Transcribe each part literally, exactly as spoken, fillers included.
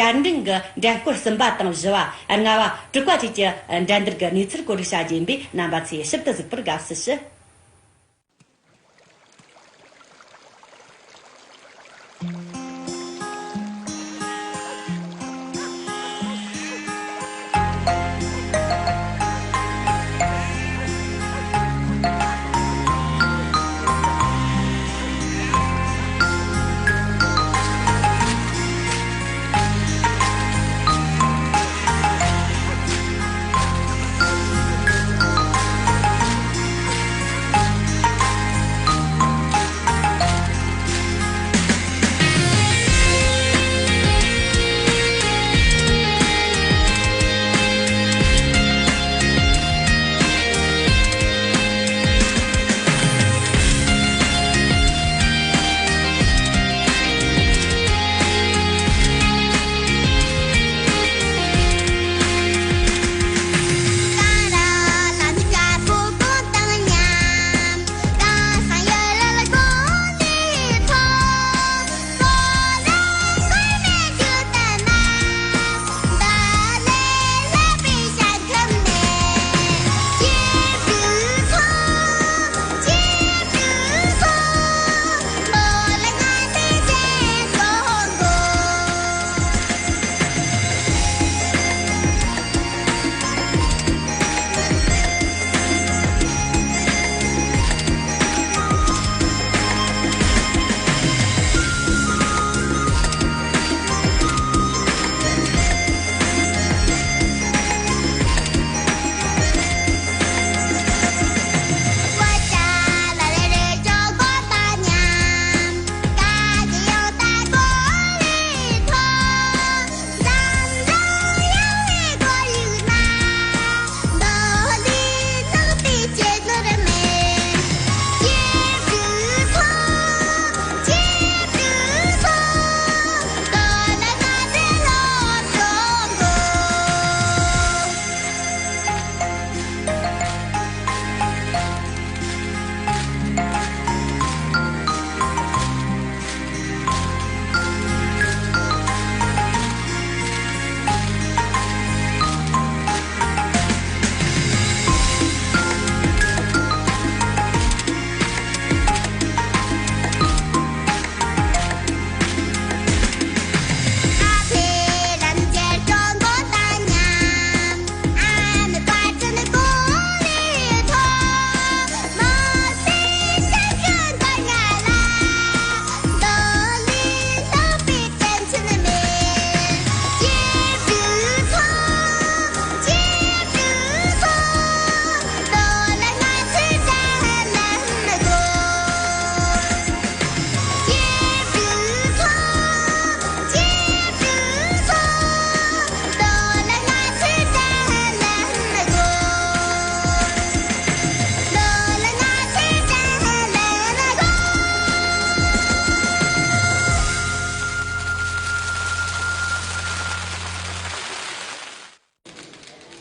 དྲ་འབྲིང་གི་འགྲན་སྐོར་གསུམ་པ་དང་བཞི་བ། ལྔ་བ། དྲུག་པ་བཅས་ཀྱི་འགྲན་བསྡུར་གྱི་གནས་ཚུལ་བཀོད་སྒྲིག་བྱ་རྒྱུ་ཡིན་པས། རྣམ་པ་ཚོས་ཞིབ་ཏུ་གཟིགས་པར་དགའ་བསུ་ཞུ།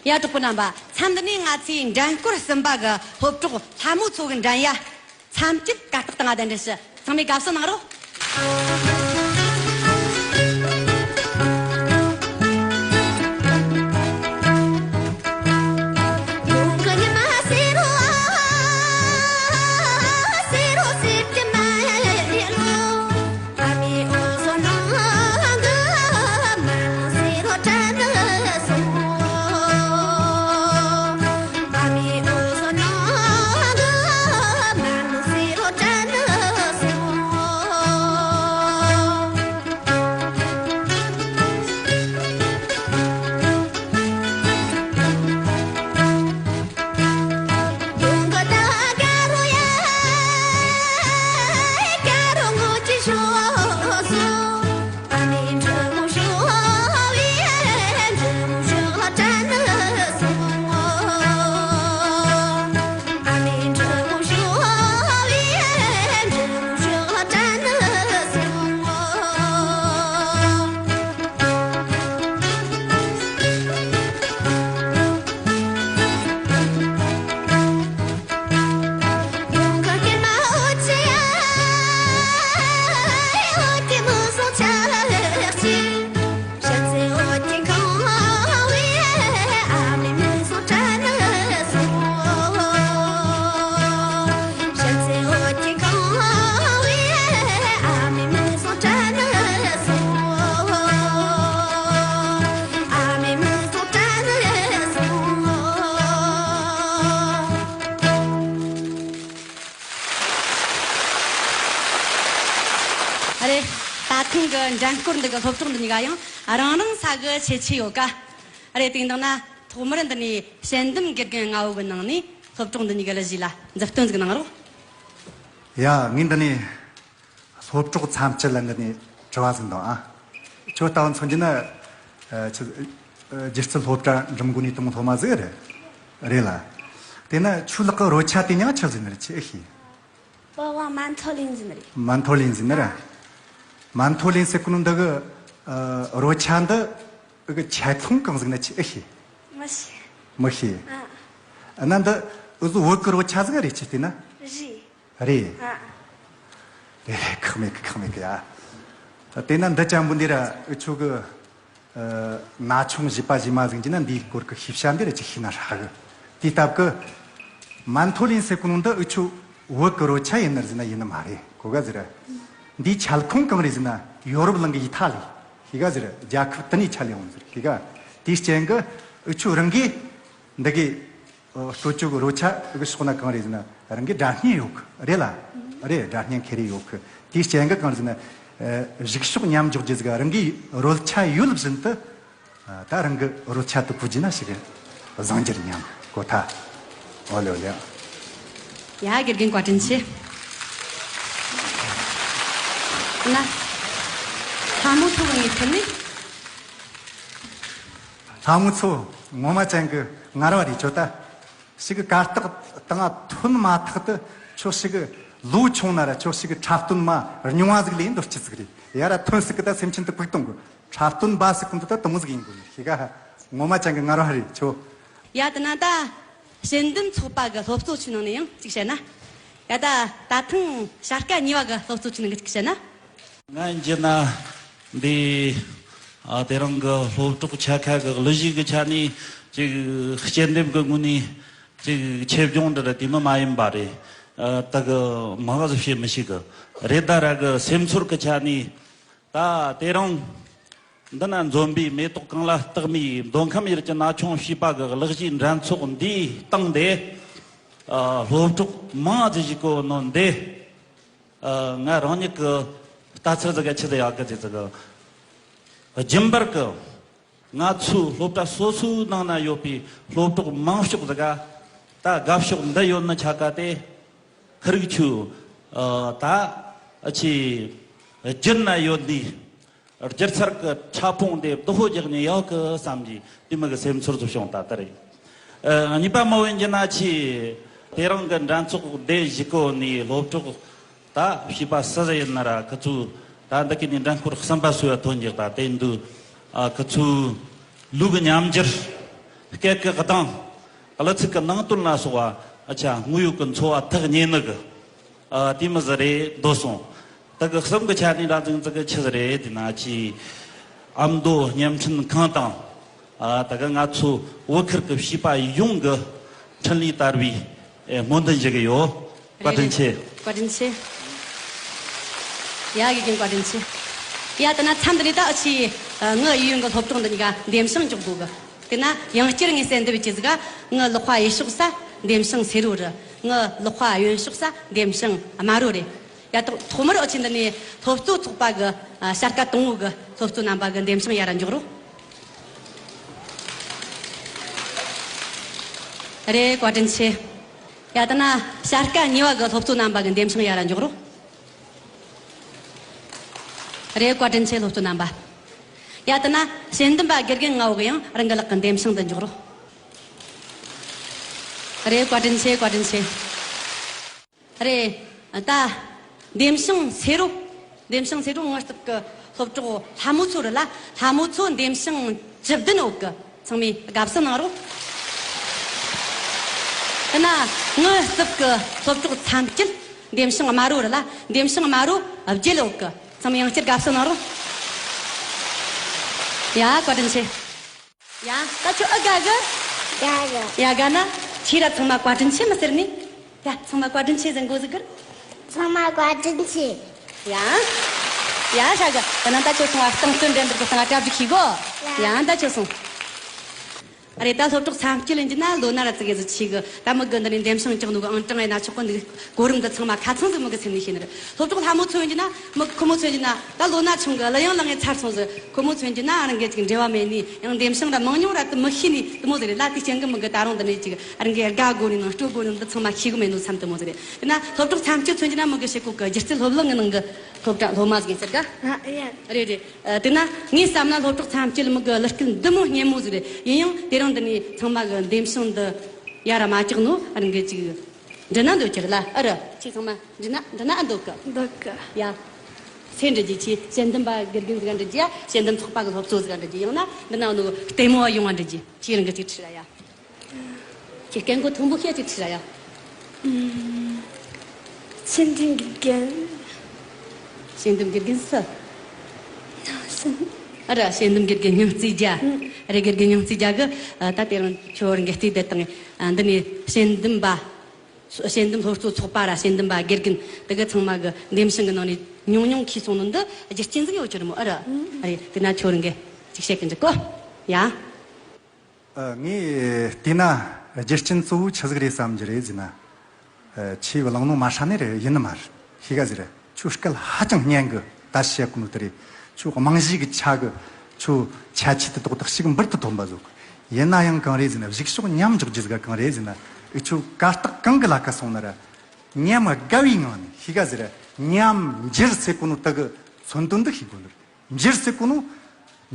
ཡ། གྲོགས་པོ་རྣམ་པ། མཚམས་འདི་ནས་ང་ཚོས་འགྲན་སྐོར་གསུམ་པ་གི་སློབ་གྲོགས་ལྷ་མོ་མཚོ་གི་འགྲན་ཡ་མཚམས་བཅད་གར་སྟེགས་སྟེང་ང་གདན་འདྲེན་ཞུ། ཚང་མས་དགའ་བསུ་གནང་རོགས། ཡང་སྐོར་འདི་གི་སློབ་གྲོགས་འདི་གཉིས་ཀ་ཡང་རང་རང་ས་གི་ཁྱད་ཆོས་ཡོད་ཀ། ཨ་རེ་དེ་འདང་ན་ཐོག་མར་འདི་ནས་དཔྱད་འདེམས་དགེ་རྒན་ལྔ་བོ་གི་ནང་ནས་སློབ་གྲོགས་འདི་གཉིས་ཀ་ལ་གཞི་ལ་མཛུབ་སྟོན་ཟིག་གནང་རོགས། ཡ། ངས་འདི་ནས་སློབ་གྲོགས་ཚམས་སྤྱི་ལ་འདི་ནས་དྲི་བ་ཟིག་འདང་ཨ། ཁྱོད་ལྟ་བུ་མཚོན་རྒྱུ་ན། ཨ། ཆི། ཨ། སྒྱུ་རྩལ་སློབ་གྲྭ་འགྲིམ་གོ་ནི་དང་སློབ་མ་ཟིག་རེད། རེད་ལ། དེ་ན་ཁྱོད་ལག་གི་རོལ་ཆ་དེ་མྱིང་ཆི་ཟེར་ནི་རེད། ཁྱོས་ཨེ་ཤེས། 我玩曼陀林子的。 曼陀林子的ར། 曼陀林子ཟེར་གོ་ནོ་འདི་གི། ཨ། རོལ་ཆ་འདི་གི་ཆད་ལྷུང་གང་ཟིག་ན་ཁྱོས་ཨེ་ཤེས། མི་ཤེས། མི་ཤེས། ཨ། ཨ་ན་འདི་འུ་ཟོ་བོད་གི་རོལ་ཆ་ཟིག་རེད། ཁྱོས་བལྟས་ན། རེད། རེད། ཨ། རེད་རེད། ཁག་མེད་གི། ཁག་མེད་གི་ཡ། བལྟས་ན་འདི་ཅན་པོ་འདི་ར་འུ་ཆོ་གི། ཨ། ན་ཆུང་བྱིས་པ་བྱིས་མ་ཟིག་ཡིན་ན་འདིའི་སྐོར་གི་ཤེས་བྱ་འདི་ར་ཅིག་ཤེས་ན་ཧྲ་གི། དེའི་སྟབས་གི། 曼陀林子ཟེར་གོ་ནོ་འདི་འུ་ཆོ་བོད་གི་རོལ་ཆ་ཡིན་ནི་རེད་ཟེར་ན་ཡིན་ནི་མ་རེད། གོ་ག་ཟེར། འདིའི་ཆད་ལྷུང་གང་རེད་ཟེར་ན་ཡོ་རོབ་གླིང་གི་ཨི་ཐ་ལི། ཤེས་ག་ཟེར། རྒྱལ་ཁབ་དེ་ནས་ཆད་ལས་ཡོང་ཟེར། ཤེས་ག། དེའི་རྐྱེན་གི་འུ་ཆོ་རང་གིས་འདི་གི། ཨོ། སྤྲོད་སྤྱོད་གི་རོལ་ཆ་གི་ཕྱོགས་ན་གང་རེད་ཟེར་ན་རང་གི་སྒྲ་སྙན་ཡོད་གི། རེད་ལ། རེད། སྒྲ་སྙན་ཁེ་རེ་ཡོད་གི། དེའི་རྐྱེན་གི་གང་རེད་ཟེར་ན། ཨ། གཞུག་ཕྱོགས་མཉམ་འཇོག་རྒྱུ་ཟིག་རང་གི་རོལ་ཆ་ཡོད་བཞིན་དུ། ཨ། ད་རང་གི་རོལ་ཆ་དེ་གོ་རྒྱུ་ན་ཞིག་གི་བཟང་རྒྱུར་སྙམ་གོ་ཐལ། ཨོ་ལེ་ཨོ་ལེ། ཡ། དགེ་རྒན་བཀའ་དྲིན་ཆེ། ན། ལྷ་མོ་མཚོ་གི་ངོས་ཐད་ནས། ལྷ་མོ་མཚོ་ངོ་མ་ཅན་གི་ངར་བ་རེད། ཁྱོད་ད། ཞིག་གི་གར་སྟེགས་སྟེང་ང་ཐོན་མ་ཐག་ཏུ་ཁྱོད་ཞིག་གི་ལོ་ཆུང་ན་ར་ཁྱོད་ཞིག་གི་འཁྲབ་སྟོན་མ་རྙིང་བ་ཟིག་ལས་འདོད་སྤྱི་ཟིག་རེད། ཡ་ར་ཐོན་སྲིད་གི། ད་སེམས་ཅན་དེ་ཕུག་གཏོང་གི། འཁྲབ་སྟོན་པ་ཟིག་གི་འདི་ད་དེ་མོ་ཟིག་ཡིན་དགོས་ནི། ཤེས་ག། ངོ་མ་ཅན་གི་ངར་བ་རེད་ཁྱོད། ཡ། དེ་ན་ད་དཔྱད་འདེམས་ཚོགས་པ་གི་སློབ་གཙོ་ཁྱོད་ནང་ནས་ཡང་ཅིག་བཤད་ན། ཡ། ད་ད་ཐེངས་བྱ་དཀའ་གཉིས་པ་གི་སློབ་གཙོ་ཁྱོད་ནང་གི་ཅིག་བཤད་ན། ང་ཡིན་རྒྱུ་ན་འདི། ཨ། དེ་རིང་གི་སློབ་གྲོགས་ཆ་ཁ་གི་གླུ་གཞས་གི་ཆ་ནས་ཅིག་དཔྱད་འདེམས་གི་ངོས་ནས་ཅིག་ཆེ་ཆུང་འདི་ར་དེ་མོ་མ་ཡིན་པ་རེད། ཨ། ད་གི་མང་ཟིག་བཤད་མི་ཤེས་གི། རེད། ད་ར་གི་སེམས་ཚོར་གི་ཆ་ནས་ད་དེ་རིང་འདི་ན་འཛོམས་པའི་མེ་ཏོག་གང་ལ་བཏགས་མིའི་མདོ་ཁམས་ཡུལ་གྱི་ན་ཆུང་བྱིས་པ་གི་གླུ་གཞས་འགྲན་ཚོགས་འདིའི་སྟེང་དེ། ཨ། སློབ་གྲོགས་མང་ཟིག་ཞིག་གོ་ནོ་འདི། ཨ། ང་རང་ཉིད་ཀྱི་ལྟ་ཚུལ་ཟིག་ག་ཆི་ཟིག་ཡག་གི་ཟེར་ཟིག་གི། རྒྱུན་པར་གི་ང་ཚོའི་སློབ་གྲྭ་སོ་སོའི་ནང་ན་ཡོད་པའི་སློབ་གྲོགས་མང་ཤོས་ཟིག་ག་ད་དགའ་ཕྱོགས་འདི་ཡོད་ནི་ཆ་ག་དེ། ཁི་རིག་ཆུ། ཨ། ད་ཨ་ཆི་རྒྱུན་ན་ཡོད་ནི། སྒྱུ་རྩལ་གི་ཕྲ་ཕུང་དེ་བདག་པོ་རྒྱག་ནི་ཡག་གི་བསམ་གྱི་དེ་མོ་གི་སེམས་ཚོར་ཟིག་བྱུང་། ད་ལྟ་རེད། ཨ། གཉིས་པ་མོ་ཡིན་རྒྱུ་ན་ཆི། དེ་རིང་གི་འགྲན་ཚོགས་དེ་གཞི་གོ་ནི་སློབ་གྲོགས་ད་བྱིས་པ་སུ་ཟིག་ཡིན་ན་ར་ཁི་ཚོ་ད་འདི་གི་ནི་འགྲན་ཁུར་གསུམ་པ་སུ་ཡ་ཐོན་རྒྱུ་ད་དེ་འདུག། ཨ། ཁི་ཚོ་ལུགས་ཀྱི་ཉམས་འགྱུར། སྐད་ཀྱི་གདངས། གླུ་ཚིག་གི་ནང་དོན་ལ་སོགས་པ། ཨ་ཆ། དངོས་ཡོད་ཀྱི་འཚོ་བ་ཐག་ཉེ་ནི་གི། ཨ། དེ་མོ་ཟིག་རེད་འདོད་སོང་། ད་གི་གསུམ་གི་ཆ་ནས་ར་ཟིག་ཟིག་གི་ཆི་ཟིག་རེད་དེ་ན་ཆི། ཨ་མདོ་བརྙན་འཕྲིན་ཁང་དང་། ཨ། ད་གི་ང་ཚོ་བོད་ཁུལ་གི་བྱིས་པ་ཡོངས་ཀྱི་འཕྲིན་ལས་དར་བའི་སྨོན་འདུན་ཞུ་གི་ཡོད། བཀའ་དྲིན་ཆེ། རེད་རེད། བཀའ་དྲིན་ཆེ། ཡ། དགེ་རྒན་བཀའ་དྲིན་ཆེ། ཡ། དེ་ན་མཚམས་འདི་ནས་ད་ཨ་ཆི། ངའི་གཡས་གཡོན་གི་སློབ་གྲོགས་འདི་གཉིས་ཀ་འདེམས་ཤིང་འཇོག་དགོས་གི། དེ་ན་ཡང་བསྐྱར་ངས་གསལ་འདེབས་བྱེད་ཟིག་ག། ངའི་ལག་པ་གཡས་ཕྱོགས་ས་འདེམས་ཤིང་སེར་པོ་རེད། ངའི་ལག་པ་གཡོན་ཕྱོགས་ས་འདེམས་ཤིང་དམར་པོ་རེད། ཡ། ཐོག་ཐོག་མར་ཨ་ཆི་འདི་ནས་སློབ་གཙོ་ཚོགས་པ་གི། ཨ། བྱ་དཀའ་དང་པོ་གི་སློབ་གཙོ་རྣམ་པ་གི་འདེམས་ཤིང་ཡར་ར་འཇོག་རོགས། རེད། བཀའ་དྲིན་ཆེ། ཡ། དེ་ན་བྱ་དཀའ་གཉིས་པ་གི་སློབ་གཙོ་རྣམ་པ་གི་འདེམས་ཤིང་ཡར་ར་འཇོག་རོགས། རེད། བཀའ་དྲིན་ཆེ་སློབ་གཙོ་རྣམ་པ། ཡ། དེ་ན་དཔྱད་འདེམས་པ་དགེ་རྒན་ལྔ་བོ་གི་ཡང་རང་གི་ལག་གི་འདེམས་ཤིང་འདི་འཇོག་རོགས། རེད། བཀའ་དྲིན་ཆེ། བཀའ་དྲིན་ཆེ། རེད། ད་འདེམས་ཤིང་སེར་པོ། འདེམས་ཤིང་སེར་པོ་ངའི་རྩིབ་ཀྱི་སློབ་གྲོགས་ལྷ་མོ་མཚོ་རེད་ལ། ལྷ་མོ་མཚོ་འདེམས་ཤིང་བཅུ་བདུན་ཡོད་གི། ཚང་མས་དགའ་བསུ་གནང་རོགས། དེ་ན་ངའི་རྩིབ་ཀྱི་སློབ་གྲོགས་ཚམས་སྐྱིད། འདེམས་ཤིང་དམར་པོ་རེད་ལ། འདེམས་ཤིང་དམར་པོ་བརྒྱད་ཡོད་གི། ཚང་མས་ཡང་བསྐྱར་དགའ་བསུ་གནང་རོགས། ཡ། བཀའ་དྲིན་ཆེ། ཡ། ད་ཁྱོད་ཨེ་དགའ་གི། དགའ་གི། ཡ། དགའ་ན་ཁྱེད་ར་ཚང་མ་བཀའ་དྲིན་ཆེ་མི་ཟེར་ནི། ཡ། ཚང་མ་བཀའ་དྲིན་ཆེ་ཟེར་དགོས་ཟིག་གི། ཚང་མ་བཀའ་དྲིན་ཆེ། ཡ། ཡ། ཧྲ་གི། ད་ནང་ད་ཁྱོད་སོང་བ་སྟེང་བསྟན་འགྲན་བསྡུར་གི་སྟེང་ང་གྲ་སྒྲིག་ཤིག་གོ། ཡ། ཡ། ད་ཁྱོད་སོང་། ཨ་རེད། ད་སློབ་གྲོགས་ཐམས་ཅད་ལ་ཡིན་རྒྱུ་ན་ལོ་ན་ར་ཙི་གེ་ཟིག་ཆེ་གི། ད་མི་གི་འདི་ནས་འདེམས་ཤིང་བཅག་ནོ་གི་ཨང་གྲངས་ཡིན་ན་ཆོག་གི། འདི་གོ་རིམ་འདི་ཚང་མ་ཁ་ཚང་ཟིག་མི་གི་སེམས་ནས་ཤེས་ནི་རེད། སློབ་གྲོགས་ལྷ་མོ་ཚོ་ཡིན་རྒྱུ་ན། མི་ཁོ་མོ་ཚོ་ཡིན་རྒྱུ་ན། ད་ལོ་ན་ཆུང་གི་གླུ་དབྱངས་ལ་ངས་ཚར་སོང་ཟིག། ཁོ་མོ་ཚོ་ཡིན་རྒྱུ་ན། ཨ་རང་གི་ཅིག་འབྲེལ་བ་མེད་ནི། ཡང་འདེམས་ཤིང་ར་མང་ཉུང་ར་དུ་མི་ཤེས་ནི་དུ་མོ་ཟིག་རེད་ལ། དེ་རྐྱེན་གི་མི་གི་ད་རུང་འདི་ནས་ཅིག་ཨ་རང་གི་དགའ་དགོ་ནི་ནང་སྤྲོ་དགོ་ནི་འདི་ཚང་མ་ཤེས་གི་མེད་ནོ་བསམ་དུ་མོ་ཟིག་རེད། དེ་ན་སློབ་གྲོགས་ཐམས་ཅད་ཚོ་ཡིན་རྒྱུ་ན། མི་གི་བྱེད་སྒོ་གི་སྒྱུ་རྩལ་སློབ་གླིང་གི་ནང་གི་སློབ་གྲྭ་སློབ་མ་ཟིག་ཡིན་ཟེར་ག་ཨ་ཡ། རེད་རེད། ཨ། དེ་ན་ངས་བསམ་ན་སློབ་གྲོགས་ཐམས་ཅད་ལ་མི་གི་གླུ་སྐད་འདི་མོ་སྙན་མོ་ཟིག་རེད། ཡིན་ཡང་དེ་རིང་འདི་ནས་ཚང་མ་གི་འདེམས་ཤིང་འདི་ཡ་ར་མ་བཅག་ནོ། ཨ་རང་གི་ཅིག་འདྲི་ན་འདོད་ཀྱི་རེད་ལ། ཨ་ར། ཁྱེད་ཚང་མ་འདྲི་ན་འདྲི་ན་འདོད་གི། འདོད་གི། ཡ། སེ་འདྲི་རྒྱུ། ཁྱེད་དཔྱད་འདེམས་པ་དགེ་རྒན་ཟིག་ག་འདྲི་རྒྱུ་ཡ། དཔྱད་འདེམས་ཚོགས་པ་གི་སློབ་གཙོ་ཟིག་ག་འདྲི་རྒྱུ། ཡང་ན་འདི་ན་ནོ་ལྟད་མོ་བ་ཡོང་བ་འདྲི་རྒྱུ། ཁྱེད་རང་གི་ཅིག་ཁྲིད་ར་ཡ། ཁྱེད་སྐད་མགོ་མཐོན་པོ་བྱས་ཅིག་ཁྲིད་ར་ཡ། ཨུམ། དཔྱད་འདེམས་དགེ་རྒན། དཔྱད་འདེམས་དགེ་རྒན་སུ། ཨ་ར། དཔྱད་འདེམས་དགེ་རྒན་སྙིང་རྩེ་རྒྱ། ཨུམ། རེད། དགེ་རྒན་སྙིང་རྩེ་རྒྱ་གི། ཨ། ད་དེ་རིང་ཁྱོད་རང་གི་བལྟས་བསྡད་དང་། ཨ། འདི་ནས་དཔྱད་འདེམས་པ། དཔྱད་འདེམས་སློབ་གཙོ་ཚོགས་པ་ར་དཔྱད་འདེམས་པ་དགེ་རྒན་དེ་གི་ཚང་མ་གི་འདེམས་ཤིང་གི་ནང་ནས་ཉུང་ཉུང་ཁྱེར་སོང་ནོ་འདི་རྒྱུ་རྐྱེན་ཟིག་ཡོད་རྒྱུ་རེད་མོ། ཨ་ར། ཨུམ། ཨ་རེད། དེ་ན་ཁྱོད་རང་གི་ཅིག་བཤད་གི་འཇུག་གོ། ཡ། ཨ། ངས་བལྟས་ན་རྒྱུ་རྐྱེན་གཙོ་བོ་ཆི་ཟིག་རེད་བསམ་རྒྱུ་རེད་ཟེར་ན། ཨ། ཁྱེད་བླངས་ནོ་མ་ཧྲ་ནི་རེད། ཡིན་ནི་མ་རེད། ཤེས་ག་ཟེར། ཁྱོད་སྐད་ཧ་ཅང་སྙན་གི། ད་བཤད་གོ་ནོ་དེ་རེད། ཁྱོད་རྨང་གཞི་གི་ཆ་གི། ཁྱོད་ཁྱད་ཆོས་དེ་ཏོག་ཏོག་ཞིག་འབུར་དུ་ཐོན་པ་བཟོ་གི། ཡིན་ན་ཡང་གང་རེད་ཟེར་ན། གཞུག་ཕྱོགས་ཉམས་འཇོག་རྒྱུ་ཟིག་ག་གང་རེད་ཟེར་ན། ཨི། ཁྱོད་གར་སྟེགས་གང་གི་ལ་ཁ་སོང་ན་ར། ཉམས་དགའ་བའི་ངང་ནས། ཤེས་ག་ཟེར། ཉམས་འགྱུར་ཟེར་གོ་ནོ་དེ་གི་མཚོན་དོན་འདི་ཤེས་དགོས་ནི་རེད། འགྱུར་ཟེར་གོ་ནོ།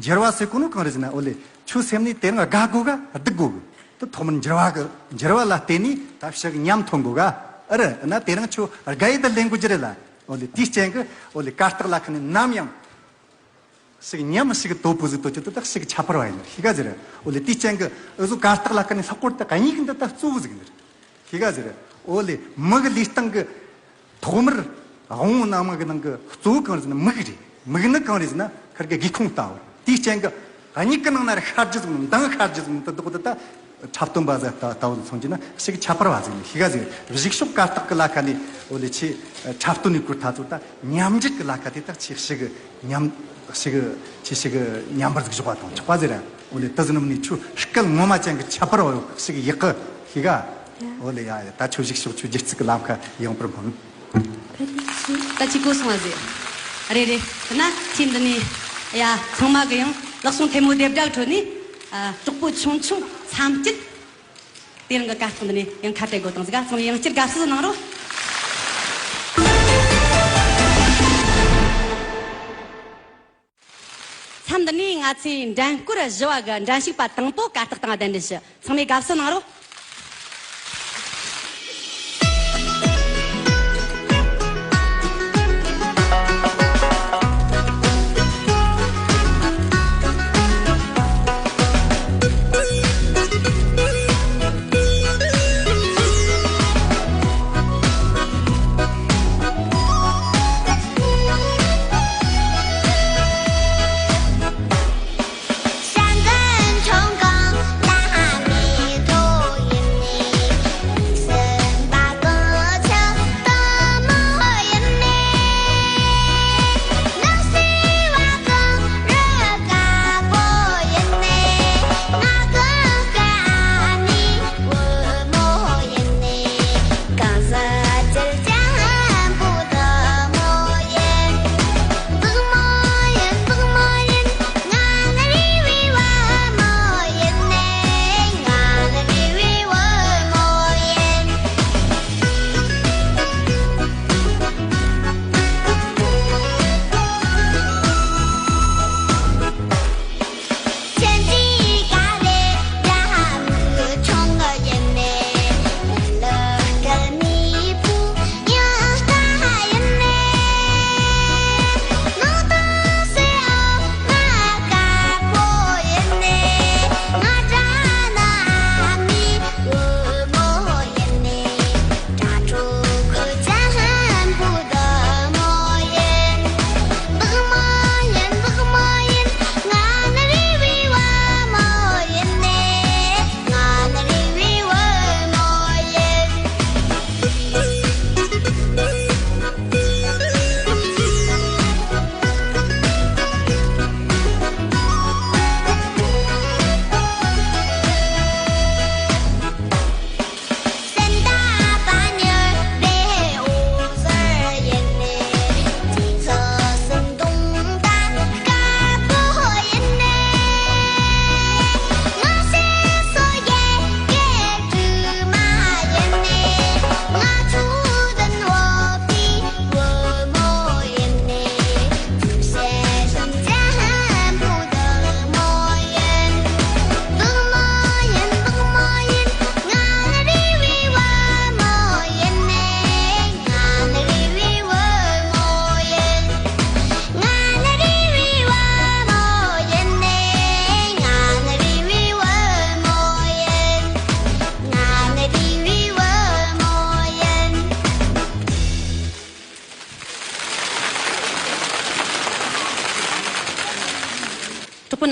འགྱུར་བ་ཟེར་གོ་ནོ་གང་རེད་ཟེར་ན། ཨོ་ལེ། ཁྱོད་སེམས་ནས་དེ་རིང་དགའ་དགོས་ག་སྡུག་དགོས་གི། དེ་ཐོག་མར་འགྱུར་བ་གི། འགྱུར་བ་ལ་བརྟེན་ནས་ད་ཕྱི་གི་ཉམས་ཐོན་དགོས་ག་ཨ་ར། ན་དེ་རིང་ཁྱོད་དགའ་ཡི་ད་ལེན་དགོས་རྒྱུ་རེད་ལ། ཨོ་ལེ། དེའི་རྐྱེན་གི། ཨོ་ལེ། གར་སྟེགས་ལ་ཁ་ནས་ནམ་ཡང་ཞིག་ཉམས་ཞིག་དོད་པོ་ཟིག་དོད་རྒྱུ་དེ་དག་ཞིག་ཁྱད་པར་བ་ཡིན་ནི། ཤེས་ག་ཟེར། ཨོ་ལེ། དེའི་རྐྱེན་གི་འུ་ཚོ་གར་སྟེགས་ལ་ཁ་ནས་ལྷག་པར་དུ་གཉིས་ཀྱི་འདི་ད་གཙོ་བོ་ཟིག་ཡིན་ནི་རེད། ཤེས་ག་ཟེར། ཨོ་ལེ། མི་གི་ལུས་སྟེང་གི་ཐོག་མར་དབང་པོ་སྣ་མང་གི་ནང་གི་གཙོ་བོ་གང་རེད་ཟེར་ན་མིག་རེད། མིག་ནི་གང་རེད་ཟེར་ན་ཁིར་གི་སྒེའུ་ཁུང་ལྟ་བུ། དེའི་རྐྱེན་གི་མིག་གི་ནང་ན་ར་ཤར་རྒྱུ་ཟིག་མདངས་ཤར་རྒྱུ་ཟིག་དེ་དག་དེ་ད་འཁྲབ་སྟོན་པ་ཟིག་ལྟ་བུ་མཚོན་རྒྱུ་ན་ཞིག་ཁྱད་པར་བ་ཟིག་ཡིན། ཤེས་ག་ཟེར། གཞུག་ཕྱོགས་གར་སྟེགས་གི་ལ་ཁ་ནས་ཨོ་ལེ་ཆེ་འཁྲབ་སྟོན་ནས་གོ་ཐ་ཚོ་ད་ཉམས་འགྱུར་གི་ལ་ཁ་དེ་དག་ཆེ་ཞིག་ཉམས་ཞིག་ཆེ་ཞིག་ཉམས་པར་ཟིག་ཞོག་པ་དང་ཆོག་པ་ཟེར། ཨོ་ལེ། དེ་ཟིག་ནམ་ནས་ཁྱོད་སྐད་ངོ་མ་ཅན་གི་ཁྱད་པར་བ་ཞིག་ཡག་གི། ཤེས་ག་ཨོ་ལེ། ཡ་ཡ། ད་ཁྱོད་གཞུག་ཕྱོགས་ཁྱོད་སྒྱུ་རྩལ་གི་ལམ་ཁ་ཡངས་པར་སྨོན། ད་ཅི་གོ་སོང་བ་ཟེར། རེད་རེད། དེ་ན་ཁྱེད་འདི་ནས་ཡ་ཚང་མ་གི་ཡང་ལག་ཟུང་ཐལ་མོ་རྡེབ་སྒྲ་ཁྲོད་ནས། ཨ། གྲོགས་པོ་ཆུང་ཆུང་ཐམས་ཅད་དེ་རིང་གི་གར་སྟེགས་འདི་ནས་ཡང་ཁ་བྲལ་དགོས་དང་ཟིག་ག་ཚང་མས་ཡང་བསྐྱར་དགའ་བསུ་གནང་རོགས། མཚམས་འདི་ནས་ང་ཚོས་འགྲན་སྐོར་བཞི་བ་གི་འགྲན་ཞུགས་པ་དང་པོ་གར་སྟེགས་སྟེང་གདན་འདྲེན་ཞུ། ཚང་མས་དགའ་བསུ་གནང་རོགས།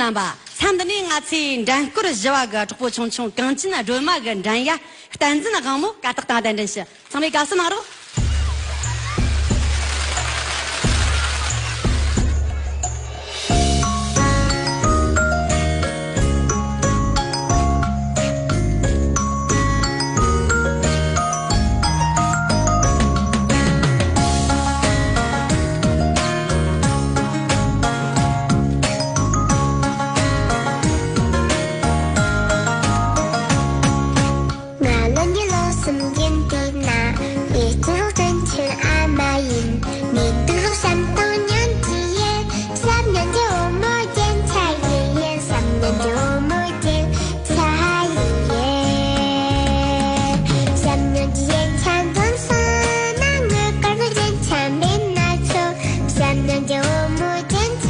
རྣམ་པ། མཚམས་འདི་ནས་ང་ཚོའི་འགྲན་སྐོར་བཞི་བ་གི་གྲོགས་པོ་ཆུང་ཆུང་གངས་ཅན་སྒྲོལ་མ་གི་འགྲན་ཡ་བསྟན་འཛིན་དབང་མོ་གར་སྟེགས་སྟེང་གདན་འདྲེན་ཞུ། ཚང་མས་དགའ་བསུ་གནང་རོགས། ང་ལོ་ཉི་ཤུ་རྩ་གསུམ་ཡིན། དེ་ན་ངའི་སྤྱི་རོགས་དྲིན་ཆེན་ཨ་མ་ཡིན། ངའི་དུག་ལོག་བཤམས་སྟངས་ཉན་གྱི་ཡིན། བཤམས་ཉན་གྱི་བུ་མོ་རྒྱན་ཆ་ཡིན། བཤམས་ཉན་གྱི་བུ་མོ་རྒྱན་ཆ་ཡིན། བཤམས་ཉན་གྱི་རྒྱན་ཆ་འཛོམས་སོང་ན་ངའི་དཀར་པོ་རྒྱན་ཆ་མེད་ན་ཆོག་བཤམས་ཉན་གྱི་བུ་མོ་རྒྱན་ཆ་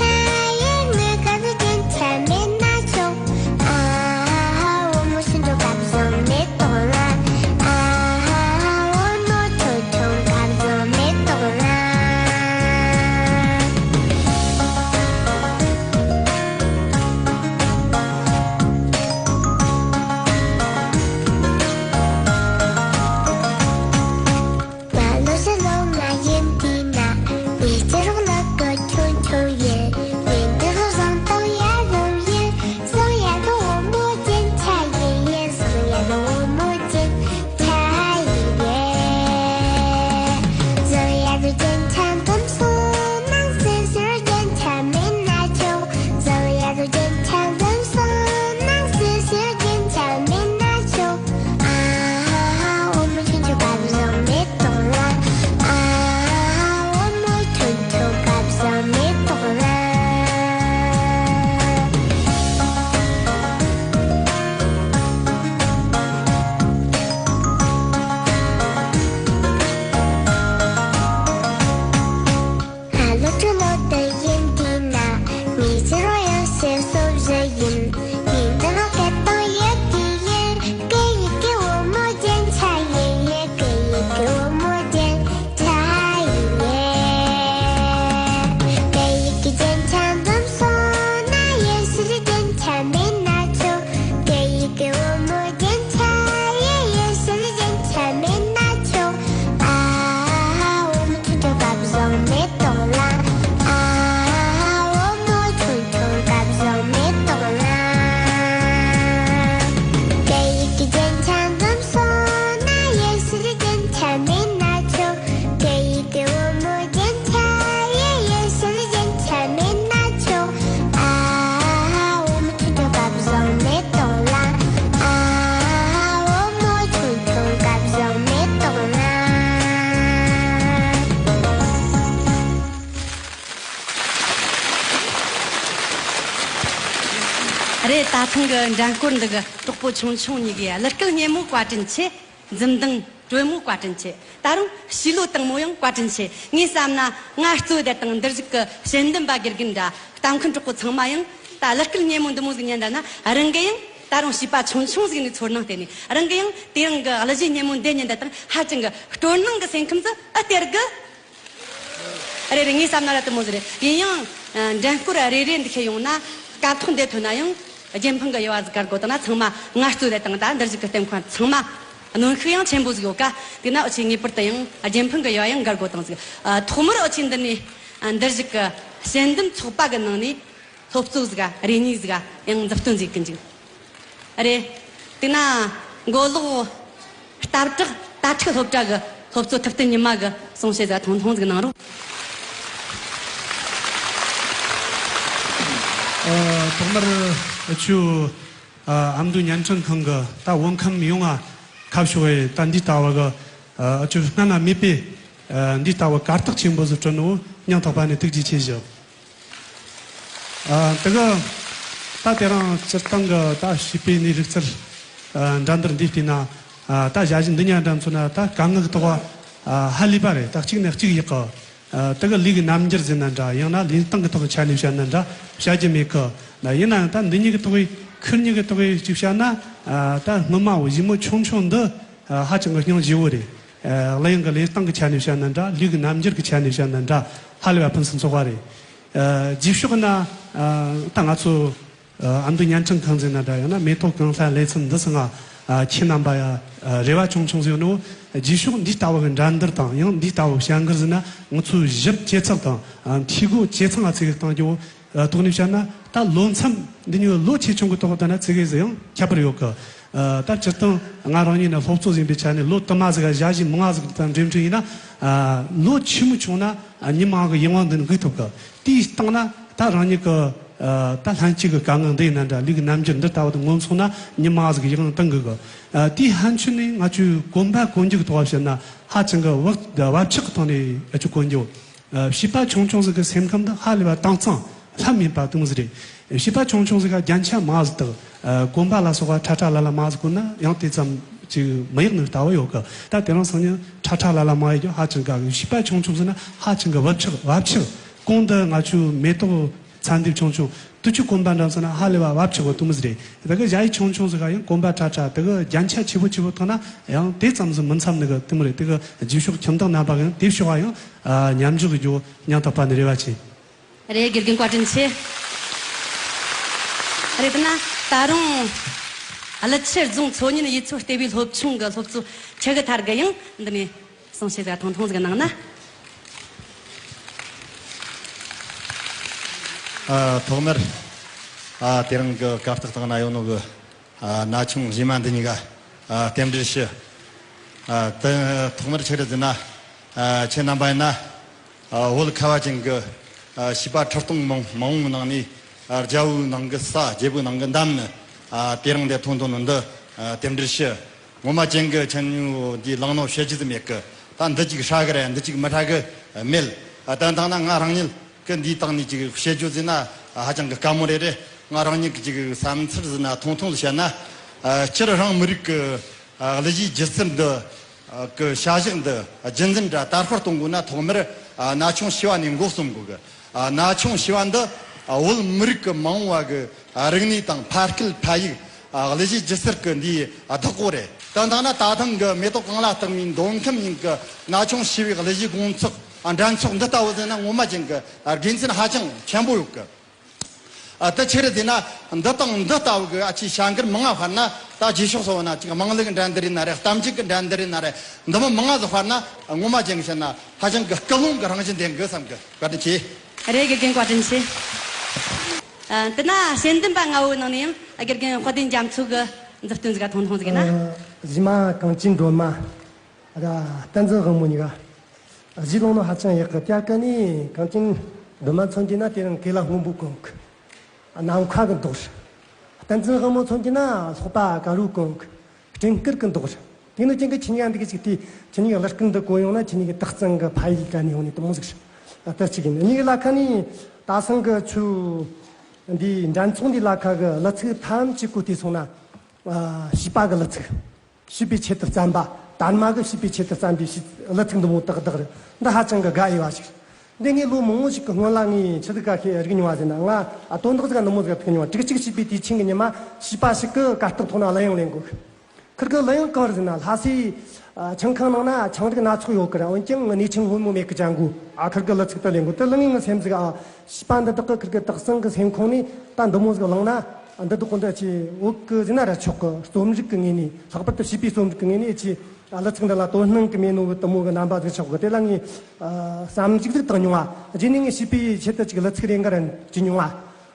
ཡིན། ངའི་དཀར་པོ་རྒྱན་ཆ་མེད་ན་ཆོག་ཨ་ཧ་ཧ། བུ་མོ་ཆུང་ཆུང་སྐལ་བཟང་མེ་ཏོག་ལ། ཨ་ཧ་ཧ། བུ་མོ་ཆུང་ཆུང་སྐལ་བཟང་མེ་ཏོག་ལ། ང་ལོ་བཞི་ལོ་ལྔ་ཡིན། དེ་ན་ངའི་སྤྱི་རོགས་ལག་གི་ཆུང་ཆུང་ཡིན། ངའི་འདི་རུ་བཟང་དང་ཡ་རུ་ཡིན། བཟང་ཡ་རུ་བུ་མོ་རྒྱན་ཆ་ཡིན། བཟང་ཡ་རུ་བུ་མོ་རྒྱན་ཆ་ཡིན། བཟང་ཡ་རུ་རྒྱན་ཆ་འཛོམས་སོང་ན་སུ་ཞིག་རྒྱན་ཆ་མེད་ན་ཆོག་བཟང་ཡ་རུ་རྒྱན་ཆ་འཛོམས་སོང་ན་སུ་ཞིག་རྒྱན་ཆ་མེད་ན་ཆོག་ཨ་ཧ་ཧ། བུ་མོ་ཆུང་ཆུང་སྐལ་བཟང་མེ་ཏོག་ལ། ཨ་ཧ་ཧ། བུ་མོ་ཆུང་ཆུང་སྐལ་བཟང་མེ་ཏོག་ལ། ང་ལོ་དྲུག་ལོ་བདུན་ཡིན། དེ་ན་ངའི་སྤྱི་རོགས་ཡང་ཤེས་སོ་བཞི་ཡིན། ངའི་འདི་ལོ་སྐད་གཏོང་ཡོད་དེ་ཡིན། སྐད་ཡིག་གི་བུ་མོ་རྒྱན་ཆ་ཡིན། སྐད་ཡིག་གི་བུ་མོ་རྒྱན་ཆ་ཡིན། སྐད་ཡིག་གི་རྒྱན་ཆ་འཛོམས་སོང་ན་ཡེ་ཤུ་རྒྱན་ཆ་མེད་ན་ཆོག་སྐད་ཡིག་གི་བུ་མོ་རྒྱན་ཆ་ཡིན། ཡེ་ཤུ་རྒྱན་ཆ་མེད་ན་ཆོག་ཨ་ཧ་ཧ། བུ་མོ་ཆུང་ཆུང་སྐལ་བཟང་མེ་ཏོག་ལ། ཨ་ཧ་ཧ། བུ་མོ་ཆུང་ཆུང་སྐལ་བཟང་མེ་ཏོག་ལ། སྐད་ཡིག་གི་རྒྱན་ཆ་འཛོམས་སོང་ན་ཡེ་ཤུ་རྒྱན་ཆ་མེད་ན་ཆོག་སྐད་ཡིག་གི་བུ་མོ་རྒྱན་ཆ་ཡིན། ཡེ་ཤུ་རྒྱན་ཆ་མེད་ན་ཆོག་ཨ་ཧ་ཧ། བུ་མོ་ཆུང་ཆུང་སྐལ་བཟང་མེ་ཏོག་ལ། ཨ་ཧ་ཧ། བུ་མོ་ཆུང་ཆུང་སྐལ་བཟང་མེ་ཏོག་ལ། རེད། ད་ཐེངས་ཀྱི་འགྲན་སྐོར་འདི་གི་གྲོགས་པོ་ཆུང་ཆུང་གཉིས་ཀྱི་གླུ་སྐད་སྙན་མོ་བཀའ་དྲིན་ཆེ། འཛུམ་མདངས་དྲོན་མོ་བཀའ་དྲིན་ཆེ། ད་རུང་བྱིས་བློ་དྭངས་མོ་ཡང་བཀའ་དྲིན་ཆེ། ངས་བསམ་ན་ང་གཙོས་བསྡད་དང་འདིར་བཞུགས་ཀྱི་དཔྱད་འདེམས་པ་དགེ་རྒན་འདྲ་ལྟ་མཁན་གྲོགས་པོ་ཚང་མ་ཡང་ད་གླུ་སྐད་སྙན་མོ་འདི་མོ་ཟིག་ཉན་ད་ན་རང་གི་ཡང་ད་རུང་བྱིས་པ་ཆུང་ཆུང་ཟིག་ནས་ཚོར་སྣང་བསྟན་ནས་རང་གི་ཡང་དེ་རིང་གི་གླུ་གཞས་སྙན་མོ་འདི་ཉན་ད་དང་ཧ་ཅང་གི་སྤྲོ་སྣང་གི་སེམས་ཁམས་སུ་ཨ་སྟེར་གི་རེད་རེད། ངས་བསམ་ན་ར་དེ་མོ་ཟིག་རེད། ཡིན་ཡང་འགྲན་སྐོར་རེ་རེ་འདི་ཁྱེར་ཡོང་ན་སྐབས་ཐོག་འདི་ཐོན་ན་ཡང་རྒྱལ་ཕམ་གི་དབྱེ་བ་ཟིག་བཀར་དགོས་དང་ན་ཚང་མ་ང་གཙོས་རེད་དང་ད་འདིར་བཞུགས་གི་ལྟད་མོ་ཚང་མ་གནོན་ཤུགས་ཡང་ཆེན་པོ་ཟིག་ཡོད་ཀ་དེ་ན་འུ་ཆོས་ངེས་པར་དུ་ཡང་རྒྱལ་ཕམ་གི་དབྱེ་བ་ཡང་བཀར་དགོས་དང་ཟིག་ཐོག་མར་འུ་ཆོས་འདི་ནས་འདིར་བཞུགས་གི་དཔྱད་འདེམས་ཚོགས་པ་གི་ནང་ནས་སློབ་གཙོ་ཟིག་རེ་གཉིས་ཟིག་ཡང་མཛུབ་སྟོན་མཛད་གི་འཇུག་རེད། དེ་ན་མགོ་ལོག་སྟབས་བྲག་དྭ་ཕྲུག་སློབ་གྲྭ་གི་སློབ་གཙོ་ཐུབ་བསྟན་ཉི་མ་གི་གསུང་བཤད་ཟིག་ཐུང་ཐུང་ཟིག་གནང་རོགས། ཨ། ཐོག་མར་ཆུ་ཨ་ཨ་མདོ་བརྙན་འཕྲིན་ཁང་གི་ད་བོད་ཁམས་ཡོངས་ང་ཁ་ཕྱོགས་ཡི་ད་འདི་ལྟ་བ་གི་ཨ་ཆུ་སྔ་ན་མེད་པའི་ཨ་འདི་ལྟ་བ་གར་སྟེགས་ཆེན་པོ་ཟིག་བསྐྲུན་ནོ་སྙིང་ཐག་པ་ནས་ཐུགས་རྗེ་ཆེ་ཞུ། ཨ། དེ་གི་ད་དེ་རིང་སྤྱིར་བཏང་གི་ད་བྱིས་པའི་ནི་རིག་རྩལ་ཨ་འགྲན་བསྡུར་འདི་བལྟས་ན་ཨ་ད་ཞ་ཞི་འདི་གཉིས་འགྲན་ཚོད་ན་ད་དཀའ་ངལ་གི་ཐོག་ཨ་ཧ་ལས་པ་རེད། ད་གཅིག་ནས་གཅིག་ཡག་གི་ཨ་དེ་གི་ལས་ཀྱི་རྣམ་འགྱུར་ཟེར་ན་འདྲ། ཡང་ན་ལེན་སྟངས་ཀྱི་ཐོག་ཆ་ནས་བཤད་ན་འདྲ་བཤད་རྒྱུ་མེད་གི། ཡིན་ན་ཡང་ད་འདི་གཉིས་ཀྱི་ཐོག་ཁུར་གཉིས་ཀྱི་ཐོག་གཅིག་བཤད་ན་ཨ་ད་སྔོན་མ་བོ་ཞི་མོ་ཆུང་ཆུང་འདི་ཨ་ཧ་ཅང་གི་སྙིང་རྗེ་བོ་རེད། ཨ་གླུ་དབྱངས་ཀྱི་ལེན་སྟངས་ཀྱི་ཆ་ནས་བཤད་ན་འདྲ། ལུས་ཀྱི་རྣམ་འགྱུར་གྱི་ཆ་ནས་བཤད་ན་འདྲ། ཧ་ལས་པ་ཕུན་སུམ་ཚོགས་པ་རེད། ཨ་རྗེས་ཕྱོགས་ན་ཨ་ད་ང་ཚོ་ ཨ་མདོ་བརྙན་འཕྲིན་ཁང་ཟེར་ན་འདྲ། ཡང་ན་མེ་ཏོག་གང་ལྷ་ལེ་ཚན་འདི་ཚོ་ང་ཨ་ཁྱེད་རྣམ་པ་ཡ་ཨ་རེ་བ་ཆུང་ཆུང་ཟེར་ནོ། རྗེས་ཕྱོགས་འདི་ལྟ་བུ་གི་འགྲན་བསྡུར་དང་ཡང་འདི་ལྟ་བུ་བྱ་འགུལ་ཟེར་ན་ང་ཚོའི་ཞིབ་ཇེ་ཚགས་དང་ཨ་འཐུས་སྒོ་ཇེ་ཚང་ང་ཚིག་གི་གཏང་རྒྱུ། ཨ་དོགས་ནས་བཤད་ན་ད་ལོ་མཚམས་འདི་ཉིད་ལོ་ཆེ་ཆུང་གི་ཐོག་ད་ན་ཚིག་གི་ཟེར་ཡང་ཁྱད་པར་ཡོད་གི། ཨ་ད་སྤྱིར་བཏང་ང་རང་ཉིད་ནི་སློབ་གཙོ་ཡིན་པའི་ཆ་ནས་ལོ་དུ་མ་ཟིག་ག་ཞ་ཞི་མང་ང་ཟིག་དང་འགྲིམ་འགྲིམ་ཡིན་ན། ཨ་ལོ་ཆེ་མོ་བྱུང་ན་ཨ་ཉི་མ་གི་ཡིད་དབང་འདི་འགུག་ཐུབ་གི། དེའི་སྟེང་ན་ད་རང་ཉིད་ཀྱི་ཨ་ད་ལྷན་སྐྱེས་ཀྱི་དཀའ་ངལ་འདི་ཡིན་ན་འདྲ། ལུས་ཀྱི་རྣམ་འགྱུར་འདི་ལྟ་བུ་དང་མངོན་སོང་ན་ཉི་མ་ཟིག་ཡིད་དབང་གཏོང་དགོས་གི། ཨ་དེའི་ཕན་ཆོད་ནས་ང་ཚོས་གོམ་པ་གོན་རྒྱུ་གི་ཐོག་བཤད་ན་ཧ་ཅང་གི་བབ་བབ་ཆགས་ཀྱི་ཐོག་ནས་ཨ་ཅིག་གོན་རྒྱུ། ཨ་བྱིས་པ་ཆུང་ཆུང་ཟིག་གི་སེམས་ཁམས་འདི་ཧ་ལས་པ་དྭངས་གཙང་ལྷམ་མིན་པ་དུང་ཟིག་རེད། བྱིས་པ་ཆུང་ཆུང་ཟིག་ག་རྒྱན་ཆ་མང་ཟིག་དག་ཨ་གོན་པ་ལ་སོགས་པ་ཁྲ་ཁྲ་ལ་ལ་མང་ཟིག་གོན་ན་ཡང་དེ་ཙམ་ཅིག་མི་ཡག་ནི་ལྟ་བུ་ཡོད་གི། ད་དེ་རིང་སང་ཉིན་ཁྲ་ཁྲ་ལ་ལ་མང་ཡོད་རྒྱུ་ཧ་ཅང་དགའ་གི། བྱིས་པ་ཆུང་ཆུང་ཟིག་ན་ཧ་ཅང་གི་བབ་ཆགས་བབ་ཆགས། གོང་དུ་ང་ཚོའི་མེ་ཏོག་ཚན་འདེབས་ཆུང་ཆུང་དུ་ཆུ་གོན་པ་འགྲམ་ཟིག་ན་ཧ་ལས་པ་བབ་ཆགས་གི་དུམ་ཟིག་རེད། དེ་གི་ཞ་ཡི་ཆུང་ཆུང་ཟིག་ག་ཡང་གོན་པ་ཁྲ་ཁྲ་དེ་གི་རྒྱན་ཆ་ཆེ་པོ་ཆེ་པོ་ཐོག་ན་ཡང་དེ་ཙམ་ཟིག་མི་འཚམ་ནི་གི་དུམ་རེད། དེ་གི་རྗེས་ཕྱོགས་ཁྱིམ་བདག་རྣམ་པ་གི་ཡང་དེ་ཕྱོགས་ཡང་ཨ་མཉམ་འཇོག་རྒྱུ་སྙིང་ཐག་པ་ནས་རེ་བ་ཆེ། རེད། དགེ་རྒན་བཀའ་དྲིན་ཆེ། རེད་དེ་ན་ད་རུང་ཀླུ་ཆུ་རྫོང་མཚོ་སྨན་ཡུལ་ཚོ་ལྟེ་བའི་སློབ་ཆུང་གི་སློབ་གཙོ་ཁྱི་གི་ཐར་གི་ཡང་འདི་ནས་གསུང་བཤད་ཟིག་ཐུང་ཐུང་ཟིག་གནང་ན། ཨ་ཐོག་མར་ཨ་དེ་རིང་གི་གར་སྟེགས་སྟེང་ན་ཡོད་ནོ་གི་ཨ་ན་ཆུང་གཞས་མ་འདི་གཉིས་ཀ་ཨ་རྟེན་འབྲེལ་ཞུ། ཨ་དེ་ཐོག་མར་ཆི་རེད་ཟེར་ན། ཨ་ཁྱེད་རྣམ་པ་ཡིན་ན་ཨ་བོད་ཁ་བ་ཅན་གྱི་ཨ་བྱིས་པ་ཁྲི་སྟོང་མང་མང་བོའི་ནང་ནས་ཨ་རྒྱལ་པོའི་ནང་གི་ས་རྒྱལ་པོའི་ནང་གི་འདམ་ནི་ཨ་དེ་རིང་འདིར་ཐོན་ཐོན་ནོ་འདི་ཨ་རྟེན་འབྲེལ་ཞུ། ངོ་མ་ཅན་གྱི་ཁྱེད་ཉིད་འདི་བླངས་ནོ་བཤད་རྒྱུ་ཟིག་མེད་གི། ད་འདི་ཅིག་ཧྲ་གི་རེད། འདི་ཅིག་མི་ཧྲ་གི་མེད། ཨ་ད་ཐང་ན་ང་རང་ཉིད་ཀྱི་འདིའི་སྟེང་ནས་ཅིག་བཤད་རྒྱུ་ཟེར་ན་ཧ་ཅང་གི་དཀའ་མོ་རེད་རེད། ང་རང་ཉིད་ཀྱི་ཅིག་བསམ་ཚུལ་ཟེར་ན་ཐུང་ཐུང་ཟིག་བཤད་ན། ཨ་སྤྱིར་རང་མི་རིགས་ཀྱི་ཨ་གླུ་གཞས་སྒྱུ་རྩལ་འདི་ཨ་གི་བྱ་གཞག་འདི་རྒྱུན་འཛིན་དང་དར་སྤེལ་གཏོང་དགོས་ན་ཐོག་མར་ཨ་ན་ཆུང་བྱིས་པ་ནས་འགོ་རྩོམ་དགོས་གི། ཨ་ན་ཆུང་བྱིས་པ་འདི་ཨ་བོད་མི་རིགས་ཀྱི་མ་འོངས་པ་གི་ཨ་རིག་གནས་དང་ཕ་སྐད་ཕ་ཡུལ་ཨ་གླུ་གཞས་སྒྱུ་རྩལ་གི་འདིའི་ཨ་བདག་པོ་རེད། ད་ཐང་ན་ད་ཐེངས་གི་མེ་ཏོག་གང་ལ་བཏགས་མིའི་མདོ་ཁམས་ཡིན་གི་ན་ཆུང་བྱིས་པའི་གླུ་གཞས་དགོང་ཚོགས་ཨ་འགྲན་ཚོགས་འདི་ལྟ་བུ་ཟེར་ན་ངོ་མ་ཅན་གི་ཨ་དགེ་མཚན་ཧ་ཅང་ཆེན་པོ་ཡོད་གི། ཨ་དེ་ཆི་རེད་ཟེར་ན་འདི་དང་འདི་ལྟ་བུ་གི་ཨ་ཅེ་བྱ་འགུལ་མང་ང་དཔེར་ན་ད་རྗེས་ཕྱོགས་སོགས་ན་ཅིག་དམངས་གླུ་གི་འགྲན་བསྡུར་ཡིན་ན་རེད། གཏམ་རྒྱུད་གི་འགྲན་བསྡུར་ཡིན་ན་རེད། འདི་མོ་མང་ང་ཟིག་དཔེར་ན་ངོ་མ་ཅན་གི་བཤད་ན་ཧ་ཅང་གི་སྐུལ་སློང་གི་རང་བཞིན་ལྡན་གི་བསམ་གི། བཀའ་དྲིན་ཆེ། རེད། དགེ་རྒན་བཀའ་དྲིན་ཆེ། ཨ་དེ་ན་དཔྱད་འདེམས་པ་ལྔ་བོའི་ནང་ནས་ཡང་དགེ་རྒན་དཔལ་ལྡན་རྒྱ་མཚོ་གི་མཛུབ་སྟོན་ཟིག་ཐུང་ཐུང་ཟིག་ཡིན་ན། ཨ་གཞས་མ་གངས་ཅན་སྒྲོལ་མ། ཨ་ད་བསྟན་འཛིན་དབང་མོ་གཉིས་ཀ་གཞས་བླངས་ནོ་ཧ་ཅང་ཡག་གི། དེ་ཀ་ནས་གངས་ཅན་སྒྲོལ་མ་མཚོན་གྱི་ན་དེ་རིང་གོས་ལ་སྔོན་པོ་གོན་གི། ནམ་མཁའ་གི་མདོག་རེད། བསྟན་འཛིན་དབང་མོ་མཚོན་གྱི་ན་སོག་པ་དཀར་པོ་གོན་གི། སྤྲིན་དཀར་གི་མདོག་རེད། དེ་ནི་ཅན་གི་ཁྱེད་གཉིས་ཀ་འདི་གི་ཅིག་དེ་ཁྱེད་གཉིས་ཀ་གླུ་སྐད་འདི་གོ་ཡོང་ན་ཁྱེད་གཉིས་ཀ་དག་ཙང་གི་ཕ་ཡུལ་དྲན་ཡོང་ནི་དེ་མོ་ཟིག་རེད། ཨ་ད་ཅིག་ཡིན། གཉིས་ཀ་ལ་ཁ་ནས་ད་སང་གི་ཆུ་འདི་འགྲན་ཚོགས་འདི་ལ་ཁ་གི་གླུ་ཚིག་ཐམས་ཅད་གོ་དུས་སོང་ན་ཨ་བྱིས་པ་གི་གླུ་ཚིག་བྱིས་པའི་ཆེད་དུ་བརྩམས་པ། དར་མ་གི་བྱིས་པའི་ཆེད་དུ་བརྩམས་པའི་གཞས་གླུ་ཚིག་འདི་མོ་ཏག་ཏག་རེད། འདི་ཧ་ཅང་གི་དགའ་འོས་པ་ཞིག་རེད། འདི་ངས་ལོ་མང་པོ་ཞིག་གི་སྔོན་ལ་ངས་ཆི་ཟིག་ག་ཤེས་རིག་མྱོང་བ་ཟེར་ན། ང་ཨ་དོན་དག་ཟིག་ག་འདི་མོ་ཟིག་ག་ཐུག་མྱོང་བ། དྲུག་ཅུ་གཅིག་པའི་དུས་ཆེན་གི་ཉི་མ་བྱིས་པ་ཞིག་གི་གར་སྟེགས་ཐོག་ན་གླུ་དབྱངས་ལེན་གོ། ཁིར་གི་གླུ་དབྱངས་གང་རེད་ཟེར་ན། ལྷ་སའི་ཨ་ཆང་ཁང་ནང་ན་ཆང་རིགས་སྣ་ཚོགས་ཡོད་གི་ར། འོན་ཀྱང་ངི་གནས་ཆེན་སྔོན་མོ་མེད་གི་ཅང་གོ། ཨ་ཁིར་གི་གླུ་ཚིག་དེ་ལེན་གོ། དེ་གླུ་ངས་ངི་སེམས་ཟིག་ཨ་བྱིས་པ་འདི་དག་གི་ཁིར་གི་དག་ཙང་གི་སེམས་ཁོང་ནས་ད་འདི་མོ་ཟིག་བླངས་ན། འདི་དག་གོ་འདི་ཨ་ཅེ་བོད་གི་ཟེར་ན་ར་ཆོག་གི། རྩོམ་རིག་གི་ངོས་ནས། ལྷག་པར་དུ་བྱིས་པའི་རྩོམ་རིག་གི་ངོས་ནས་ཨ་ཅེ་གླུ་ཚིག་འདི་ལ་དོ་སྣང་གི་མེད་ནོ་གི་དེ་མོ་གི་རྣམ་པ་ཟིག་ཆགས་གི། དེ་ལ་ངས་ཨ་བསམ་གཞིག་ཟིག་བཏང་མྱོང་བ། རྗེས་ནས་ངས་བྱིས་པའི་ཆེད་དུ་ཅིག་གླུ་ཚིག་རེ་འགའ་ར་བྲིས་མྱོང་བ་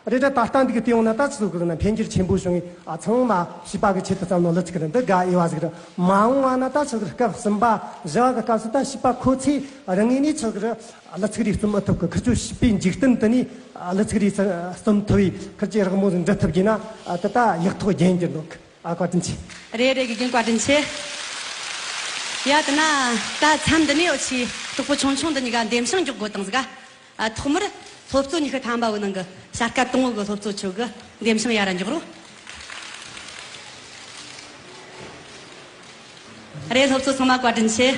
རེད། ད་ལྟ་འདི་གི་བལྟས་ཡོང་ན་ད་ཆི་ཟིག་གི་ཟེར་ན་འཕེལ་འགྱུར་ཆེན་པོ་བྱུང་བས། ཨ་ཚང་མ་བྱིས་པ་གི་ཆེད་དུ་བརྩམས་ནོ་གླུ་ཚིག་རེད། འདི་དགའ་འོས་པ་ཟིག་རེད། མ་འོངས་པ་ན་ད་ཆི་ཟིག་སྐབས་གསུམ་པ་བཞི་བ་གི་སྐབས་སུ་ད་བྱིས་པ་ཁོ་ཚོས་རང་ངོས་ནས་ཆི་ཟིག་རེད། གླུ་ཚིག་རེ་རྩོམ་ཨེ་ཐུབ་གི། ཁིར་ཆོ་བྱིས་པའི་འཇིག་རྟེན་དུ་ནས་གླུ་ཚིག་རེ་རྩོམ་ཐུབ་བས། ཁིར་ཆོས་རག་མོ་ཟིག་འབྲི་ཐུབ་རྒྱུ་ན་ཨ་དེ་ད་ཡག་ཐོག་རྒྱན་གྱི་འདུག། ཨ་བཀའ་དྲིན་ཆེ། རེད་རེད། དགེ་རྒན་བཀའ་དྲིན་ཆེ། ཡ་དེ་ན་ད་མཚམས་འདི་ནས་འུ་ཆོས་གྲོགས་པོ་ཆུང་ཆུང་འདི་གཉིས་ཀ་འདེམས་ཤིང་འཇོག་དགོས་དང་ཟིག། ཨ་ཐོག་མར་སློབ་གཙོ་ཉི་ཤུ་ཐམ་པ་བོའི་ནང་གི་བྱ་དཀའ་དང་བོ་གི་སློབ་གཙོ་ཆོ་གི་འདེམས་ཤིང་ཡར་ར་འཇོག་རོགས། རེད། སློབ་གཙོ་ཚང་མ་བཀའ་དྲིན་ཆེ།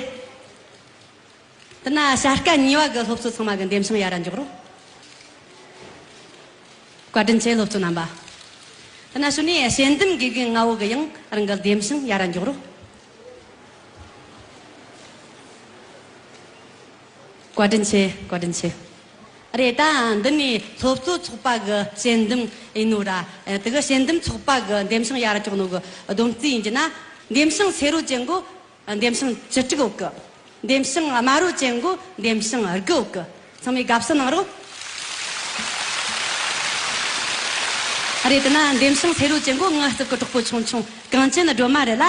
དེ་ན་བྱ་དཀའ་གཉིས་པ་གི་སློབ་གཙོ་ཚང་མ་གི་འདེམས་ཤིང་ཡར་ར་འཇོག་རོགས། བཀའ་དྲིན་ཆེ་སློབ་གཙོ་རྣམ་པ། དེ་ན་ཞུ་ནས་དཔྱད་འདེམས་དགེ་རྒན་ལྔ་བོ་གི་ཡང་རང་གི་འདེམས་ཤིང་ཡར་ར་འཇོག་རོགས། བཀའ་དྲིན་ཆེ། བཀའ་དྲིན་ཆེ། རེད། ད་འདི་ནས་སློབ་གཙོ་ཚོགས་པ་གི་དཔྱད་འདེམས་ཡིན་ནོ་ར། དེ་གི་དཔྱད་འདེམས་ཚོགས་པ་གི་འདེམས་ཤིང་ཡར་ཅོག་ནོ་གི་སྡོམ་རྩིས་ཡིན་གྱི་ན། འདེམས་ཤིང་སེ་རོ་ཅན་གོ་འདེམས་ཤིང་བཅུ་དྲུག་ཡོད་གི། འདེམས་ཤིང་དམར་རོ་ཅན་གོ་འདེམས་ཤིང་དགུ་ཡོད་གི། ཚང་མས་དགའ་བསུ་གནང་རོགས། རེད། དེ་ན་འདེམས་ཤིང་སེ་རོ་ཅན་གོ་ང་རྩིབ་གི་གྲོགས་པོ་ཆུང་ཆུང་གངས་ཅན་སྒྲོལ་མ་རེད་ལ།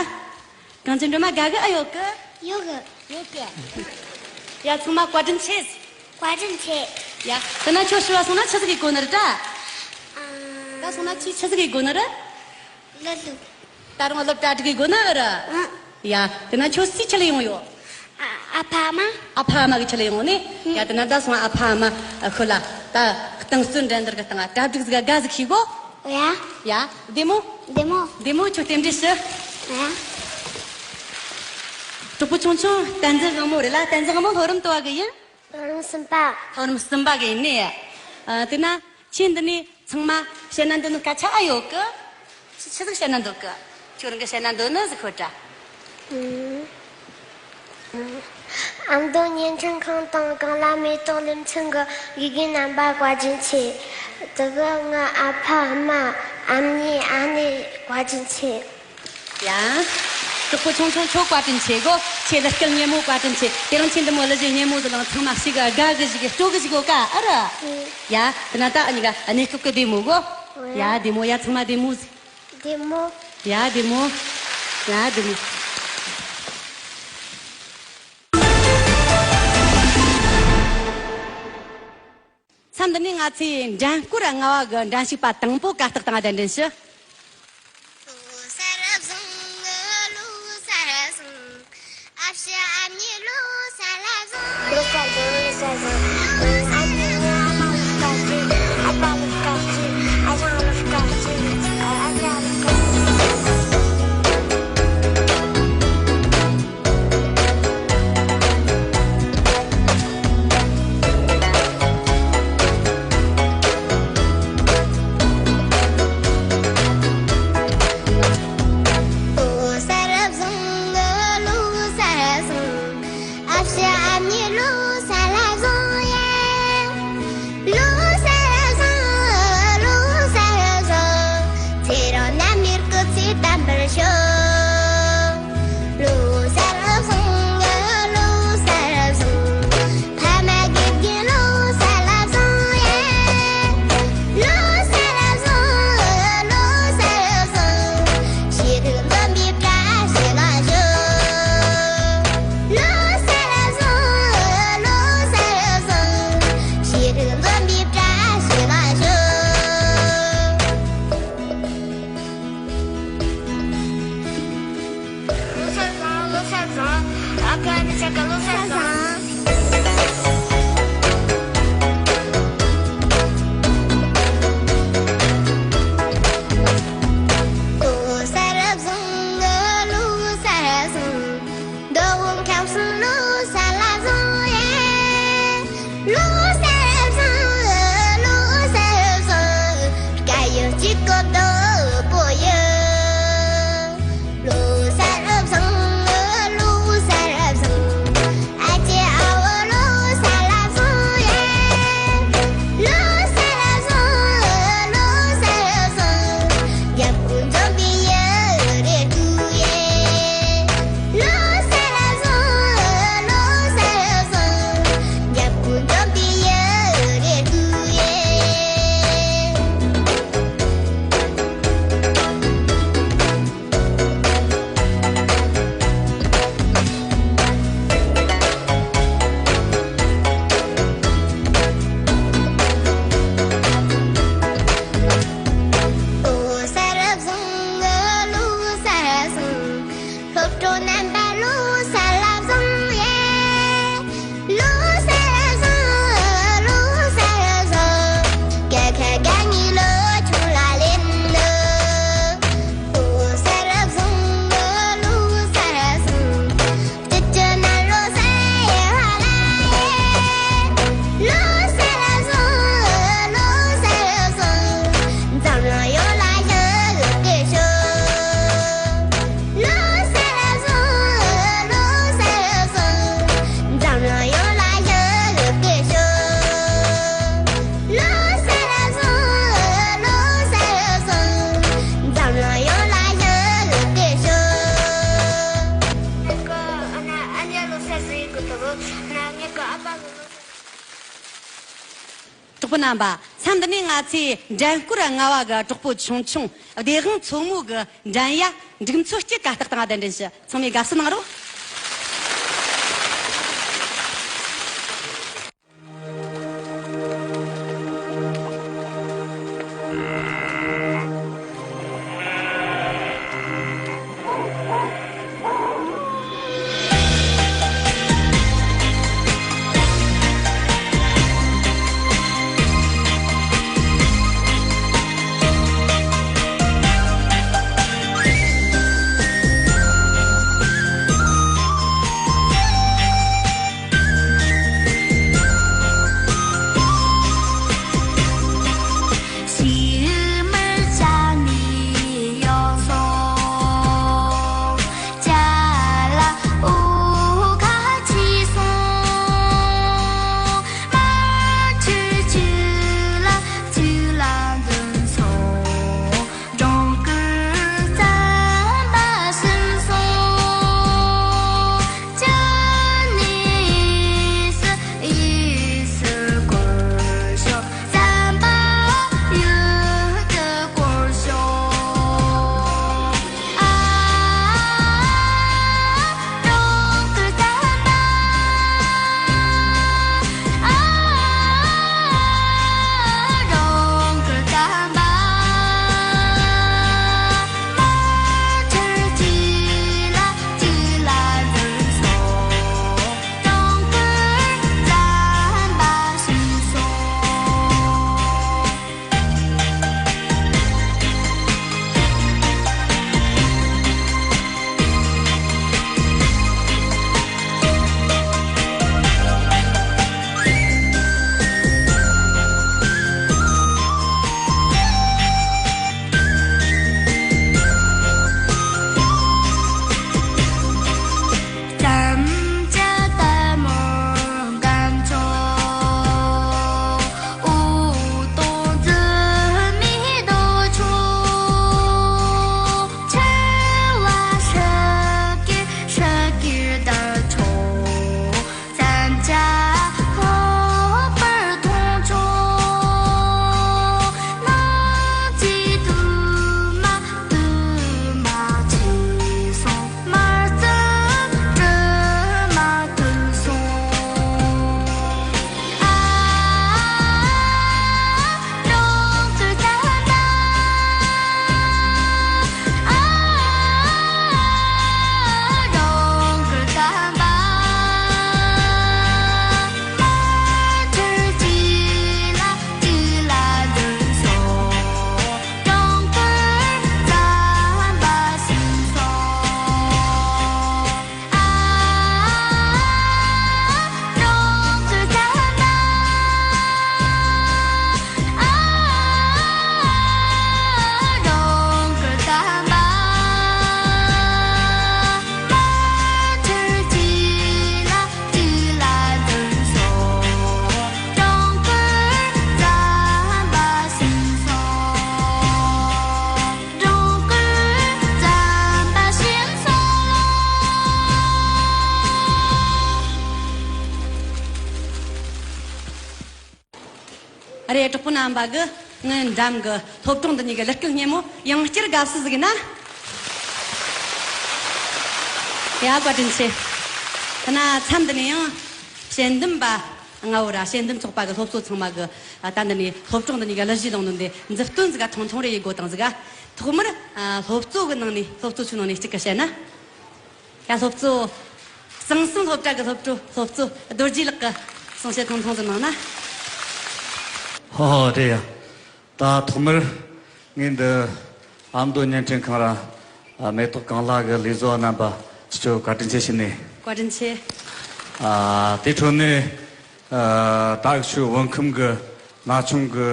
གངས་ཅན་སྒྲོལ་མ་དགའ་གི་ཨ་ཡོད་གི། ཡོད་གི། ཡོད་གི། ཡ་ཚང་མ་བཀའ་དྲིན་ཆེ། བཀའ་དྲིན་ཆེ། ཡ་དེ་ན་ཁྱོད་ཞུ་བ་སོང་ན་ཆི་ཟིག་གི་སྒོ་ནས་རེད་ད། ད་སོང་ན་ཁྱོད་ཆི་ཟིག་གི་སྒོ་ནས་རེད། ལ་ལུག་ད་རུང་སློབ་གྲྭ་དྲུག་གི་སྒོ་ནས་རེད། ཡ་དེ་ན་ཁྱོད་སུའི་ཆེད་ལས་ཡོང་ཡོད། ཨ་ཕ་མ། ཨ་ཕ་མ་གི་ཆེད་ལས་ཡོང་ནི། ཡ་དེ་ན་ད་སོང་ཨ་ཕ་མ་ཤོད་ལ། ད་གཏིང་སྩོལ་འགྲན་བསྡུར་གི་སྟེང་གྲ་སྒྲིག་ཟིག་དགའ་ཟིག་ཤིག་གོ། ཡ། ཡ། བདེ་མོ། བདེ་མོ། བདེ་མོ། ཁྱོད་རྟེན་འབྲེལ་ཞུ། ཡ། གྲོགས་པོ་ཆུང་ཆུང་བསྟན་འཛིན་དབང་མོ་རེད་ལ། བསྟན་འཛིན་དབང་མོ་སློབ་རིམ་དུ་བ་གི་ཡིན། སློབ་རིམ་གསུམ་པ། སློབ་རིམ་གསུམ་པ་གི་ཡིན་ནི། ཨ་དེ་ན་ཁྱེད་འདི་ནས་ཚང་མ་བཤད་ན་འདོད་ནི་སྐད་ཆ་ཨ་ཡོད་གི། ཆི་ཆི་ཟིག་བཤད་ན་འདོད་གི། ཁྱོད་རང་གི་བཤད་ན་འདོད་ནི་ཟིག་ཤོད་དྲ། ཨ་མདོ་བརྙན་འཕྲིན་ཁང་དང་གངས་ལྷ་མེ་ཏོག་ལེ་ཚན་གྱི་དགེ་རྒན་རྣམ་པ་བཀའ་དྲིན་ཆེ། དེ་གི་ངའི་ཨ་ཕ་ཨ་མ། ཨ་མྱེས་ཨ་ནེ་བཀའ་དྲིན་ཆེ། ཡ། གྲོགས་པོ་ཆུང་ཆུང་ཁྱོད་བཀའ་དྲིན་ཆེ་གོ། ཁྱེད་ལ་སྐལ་ཉེ་མོ་བཀའ་དྲིན་ཆེ། དེ་རིང་ཁྱེད་འདི་མོ་ལ་གཞི་ཉེ་མོ་ཟིག་ལ་ཚང་མ་ཞིག་དགའ་གི་ཞིག་སྤྲོ་གི་ཞིག་གོ་ཀ་ཨ་ར། ཡ་དེ་ན་ད་ཨ་ནི་ག་གནས་སྐབས་ཀྱི་བདེ་མོ་གོ། ཡ་བདེ་མོ། ཡ་ཚང་མ་བདེ་མོ་ཟིག་བདེ་མོ། ཡ་བདེ་མོ། ཡ་བདེ་མོ། མཚམས་འདི་ནས་ང་ཚོས་འགྲན་སྐོར་ལྔ་བ་གི་འགྲན་ཞུགས་པ་དང་པོ་གར་སྟེགས་སྟེང་གདན་འདྲེན་ཞུ། ལོ་གསར་བཟང་། ལོ་གསར་བཟང་། ཨ་ཕྱི་ཨ་མྱེས་ལོ་གསར་བཟང་། ལོ་གསར་བཟང་། ལོ་གསར་བཟང་། ཨ་མྱེས་ཨ་མ་ལོ་སྐར་བཅུ། ཨ་ཕ་ལོ་སྐར་བཅུ། ཨ་ཞང་ལོ་སྐར་བཅུ། ཨ་ཅག་ལོ་སྐར་བཅུ། ལོ་གསར་བཟང་། ལོ་གསར་བཟང་། ཨ་ཕྱི་ཨ་མྱེས་ལོ་གསར་བཟང་ཡ། ལོ་གསར་བཟང་། ལོ་གསར་བཟང་། ཚེ་རིང་ནམ་མྱུར་སྐུ་ཚེ་བརྟན་པར་ཤོག་ལོ་གསར་བཟང་། ལོ་གསར་བཟང་། ཕ་མ་དགེ་རྒན་ལོ་གསར་བཟང་ཡ། ལོ་གསར་བཟང་། ལོ་གསར་བཟང་། ཞི་དུལ་འཛོམས་པའི་བཀྲ་ཤིས་ལ་ཞོག་ལོ་གསར་བཟང་། ལོ་གསར་བཟང་། ཞི་དུལ་འཛོམས་པའི་བཀྲ་ཤིས་ལ་ཞོག་ལོ་གསར་བཟང་། ལོ་གསར་བཟང་། ཨ་ཁུ་ཨ་ནེ་ཆ་ག་ལོ་གསར་བཟང་། ལོ་གསར་བཟང་། ལོ་གསར་བཟང་། མདོ་དབུས་ཁམས་གསུམ་ལོ་གསར་ལ་བཟང་ཡ། ལོ་གསར་བཟང་། ལོ་གསར་བཟང་། སྐལ་ཡུན་གཅིག་གི་བདེ་པོ་ཡོད། ལོ་གསར་བཟང་། ལོ་གསར་བཟང་། ཨ་ཅེ་ཨ་བོ་ལོ་གསར་ལ་བཟང་ཡ། ལོ་གསར་བཟང་། ལོ་གསར་བཟང་། རྒྱབ་ཁུག་འཛོམས་པའི་ཡུལ་རེ་དགོས་ཡ། ལོ་གསར་བཟང་། ལོ་གསར་བཟང་། རྒྱབ་ཁུག་འཛོམས་པའི་ཡུལ་རེ་དགོས་ཡ། ལོ་གསར་བཟང་། ལོ་གསར་བཟང་། སློབ་གྲོགས་རྣམ་པ་ལོ་གསར་ལ་བཟང་ཡ། ལོ་གསར་བཟང་། ལོ་གསར་བཟང་། སྐྱ་ཁ་དགའ་ནི་ལོ་ཆུང་ལ་ལེན་ནི། ལོ་གསར་བཟང་། ལོ་གསར་བཟང་། སྐྱིད་ཀྱི་ནང་ལོ་གསར་ཡེ་བ་ལ་ཡེ། ལོ་གསར་བཟང་། ལོ་གསར་བཟང་། འཛམ་གླིང་ཡོངས་ལ་ཡང་བདེ་ཤོག་ལོ་གསར་བཟང་ རྣམ་པ། མཚམས་འདི་ནས་ང་ཚོས་འགྲན་སྐོར་ལྔ་བ་གི་གྲོགས་པོ་ཆུང་ཆུང་བདེ་དབང་མཚོ་མོ་གི་འགྲན་ཡ་འབྲུག་མཚོ་སྐྱིད་ཀ་རྟགས་དང་གདན་འདྲེན་ཞུ། ཚང་མས་དགའ་བསུ་གནང་རོགས། ཨ་རེ། གྲོགས་པོ་རྣམ་པ་གི་ངའི་འགྲམ་གི་སློབ་གྲོགས་འདི་གཉིས་ཀྱི་ལུས་སྐུ་སྙན་མོ་ཡང་བསྐྱར་དགའ་བསུ་ཟིག་ན། ཡ། བཀའ་དྲིན་ཆེ། ཐ་ན་མཚམས་འདི་ནས་ཡང་དཔྱད་འདེམས་པ་ལྔ་བོ་ར་དཔྱད་འདེམས་ཚོགས་པ་གི་སློབ་གཙོ་ཚང་མ་གི་ད་འདི་ནས་སློབ་གྲོགས་འདི་གཉིས་ཀྱི་གླུ་གཞས་ལོངས་ནོ་འདི་མཛུབ་སྟོན་ཟིག་ག་ཐུང་ཐུང་རེ་ཡེ་དགོ་དང་ཟིག་ག། ཐོག་མར་སློབ་གཙོ་གི་ནང་ནས། སློབ་གཙོ་ཚོའི་ནང་ནས་གཅིག་གི་བཤད་ན། ཡ། སློབ་གཙོ། གཙང་གསུམ་སློབ་གྲྭ་གི་སློབ་གྲོགས་སློབ་གཙོ་རྡོ་རྗེ་ལགས་ཀྱི་གསུང་བཤད་ཐུང་ཐུང་ཙམ་གནང་ན། ཧོ་ཧོ། རེད་ཡ། ད་ཐོག་མར་ངས་འདི་ཨ་མདོ་བརྙན་འཕྲིན་ཁང་ར་མེ་ཏོག་གངས་ལྷ་གི་ལས་བཟོ་བ་རྣམ་པ་ཁྱེད་ཚོ་བཀའ་དྲིན་ཆེ་ཞུ་ནས། བཀའ་དྲིན་ཆེ། ཨ། དེ་འཕྲོ་ནས། ཨ། ད་ཆུ་བོད་ཁམས་ཀྱི་ན་ཆུང་གི་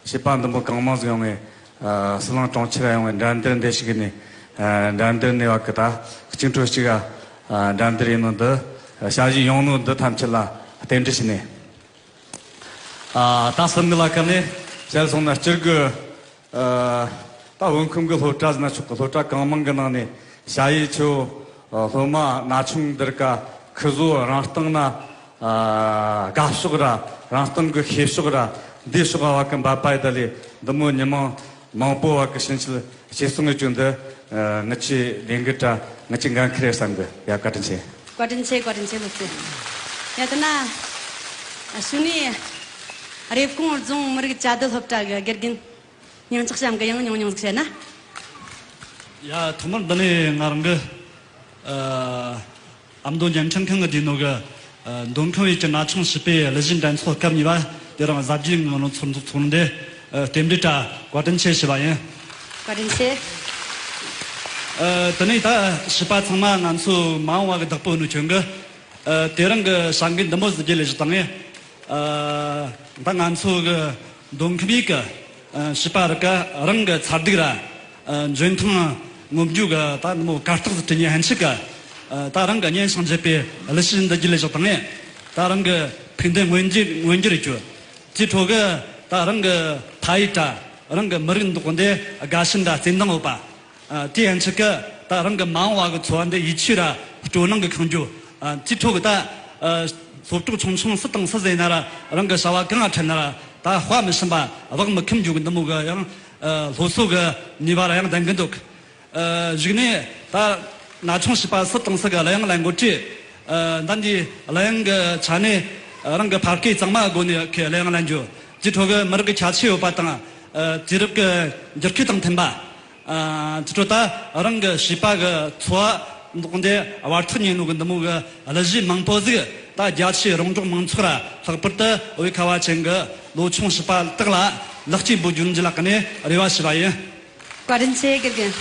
བྱིས་པ་འདི་མོ་གང་མང་ཟིག་ཡོང་ངས། ཨ། ཟི་ལིང་གྲོང་ཁྱེར་ཡོང་ངས་འགྲན་བསྡུར་འདི་ཞུགས་ནས། ཨ། འགྲན་བསྡུར་ནས་བ་གི་ད་གཅིག་འཕྲོ་གཅིག་ག་ཨ། འགྲན་བསྡུར་ཡིན་ནོ་འདི་ཞ་ཡིས་ཡོང་ནོ་འདི་ཐམས་ཅད་ལ་རྟེན་འབྲེལ་ཞུ་ནས། ཨ། ད་སེམས་ནི་ལ་ཁ་ནས་བཤད་སོང་ན་སྤྱིར་གི། ཨ། ད་བོད་ཁམས་གི་སློབ་གྲྭ་ཟེར་ན་ཆོག་གི། སློབ་གྲྭ་གང་མང་གི་ནང་ནས་ཞ་ཡིས་ཆོ། ཨ། སློབ་མ་ན་ཆུང་འདིར་ཀ་ཁི་བཟོ་རང་སྟེང་ན། ཨ། དགའ་ཕྱོགས་ར་རང་སྟེང་གི་ཤེས་ཕྱོགས་ར་ འདི་ཕྱོགས་བ་གི་འབད་པ་ཡི་ད་ལས་འདི་མོ་ཉི་མ་མང་པོ་བ་གི་ཕྱིན་ཆད་བྱེད་སོང་གི་རྒྱུ་འདི། ཨ། ང་ཆེ་ལས་འགུལ་དྲ་ང་ཆེ་འགན་འཁུར་བསམ་གི་ཡ། བཀའ་དྲིན་ཆེ། བཀའ་དྲིན་ཆེ། བཀའ་དྲིན་ཆེ་ལོ་ཙེ། ཡ་ད་ན་ཨ་ཞུ་ནི་རེབ་གོང་རྫོང་མི་རིགས་བཅའ་སྡོད་སློབ་གྲྭ་གི་དགེ་རྒན་སྙིང་ལྕགས་ཤམ་གི་ཡང་ཉུང་ཉུང་ཟིག་བཤད་ན། ཡ་ཐོག་མར་འདི་ནས་ང་རང་གི་ཨ། ཨ་མདོ་བརྙན་འཕྲིན་ཁང་གི་དེ་ནོ་གི་ཨ། མདོ་ཁམས་ཡུལ་གྱི་ན་ཆུང་བྱིས་པའི་གླུ་གཞས་འགྲན་ཚོགས་སྐབས་གཉིས་པ་དེ་རིང་གཟབ་རྒྱས་ངང་ནས་ཚོགས་འདུ་ཚོགས་འདུ་འདི་ཨ། རྟེན་འབྲེལ་དྲ་བཀའ་དྲིན་ཆེ་ཞུ་བ་ཡིན། བཀའ་དྲིན་ཆེ། ཨ། དེ་ནས་ད་བྱིས་པ་ཚང་མ་ང་ཚོ་མ་འོངས་པ་གི་བདག་པོ་ནོ་ཁྱོད་གི་ཨ། དེ་རིང་གི་བྱ་འགུལ་འདི་མོ་ཟིག་རྒྱུ་ལས་བཞག་དང་ངས། ཨ། ད་ང་ཚོ་གི་མདོ་ཁམས་ཡུལ་གི་ཨ། བྱིས་པ་རིགས་ག་རང་གི་ཚ་གདུག་ར་ཨ། འཇོན་ཐང་ངོམ་རྒྱུ་གི་ད་འདི་མོ་གར་སྟེགས་ཟིག་བྲི་ཉེ་ཧན་ཆིག་གི་ཨ། ད་རང་གི་སྙན་ཞིང་འཇེབས་པའི་གླུ་གཞས་འདི་རྒྱུ་ལས་བཞག་དང་ངས། ད་རང་གི་ཕུགས་འདུན་མངོན་འགྱུར་མངོན་འགྱུར་རེད་རྒྱུ། དེ་འཕྲོ་གི་ད་རང་གི་ཕ་ཡུལ་དྲ་རང་གི་མི་རིགས་འདི་འདི་དགའ་ཞེན་དྲ་བརྩེ་འདང་ཡོད་པ། ཨ། དེ་ཡན་ཆད་ཀི་ད་རང་གི་མ་འོངས་བ་གི་འཚོ་བ་འདི་ཡིད་ཆེས་ར་སྤྲོ་སྣང་གི་ཁེངས་རྒྱུ། ཨ། དེ་འཕྲོ་གི་ད་ཨ། སློབ་གྲོགས་ཆུང་ཆུང་སུ་དང་སུ་ཟེར་ན་ར་རང་གི་བྱ་བ་གང་ང་འཕྲད་ན་ར་ད་དཔའ་མི་ཞུམ་པ་བག་མི་ཁུམ་རྒྱུ་གི་འདི་མོ་གི་ཡང་ཨ། སློབ་གསོ་གི་ནུས་པ་ར་ཡང་ལྡན་གི་འདུག་ཨ། གཞུག་ནས་ད་ན་ཆུང་བྱིས་པ་སུ་དང་སུ་གི་གླུ་དབྱངས་ལེན་གོ་དུས། ཨ། ད་འདི་གླུ་དབྱངས་གི་ཆ་ནས་རང་གི་ཕ་སྐད་གཙང་མ་སྒོ་ནས་ཁི་གླུ་དབྱངས་ལེན་རྒྱུ། དེ་འཕྲོ་གི་མི་རིགས་ཀྱི་ཁྱད་ཆོས་ཡོད་པ་དང་། ཨ། དུས་རབས་ཀྱི་འགྱུར་ཁུག་དང་མཐུན་པ། ཨ། དེ་འཕྲོ་ད་རང་གི་བྱིས་པ་གི་འཚོ་བ་འདུག་འདི་བར་ཐག་ཉེ་ནོ་གི་འདི་མོ་གི་གླུ་གཞས་མང་པོ་ཟིག་ད་རྒྱ་ཆེའི་རོང་འབྲོག་མང་ཚོགས་ར་ལྷག་པར་དུ་བོད་ཁ་བ་ཅན་གི་ལོ་ཆུང་བྱིས་པ་དག་ལ་ལེགས་སྐྱེས་འབུལ་རྒྱུ་འདི་ལ་ཀི་ནས་རེ་བ་ཞུ་བ་ཡིན། བཀའ་དྲིན་ཆེ་དགེ་རྒན།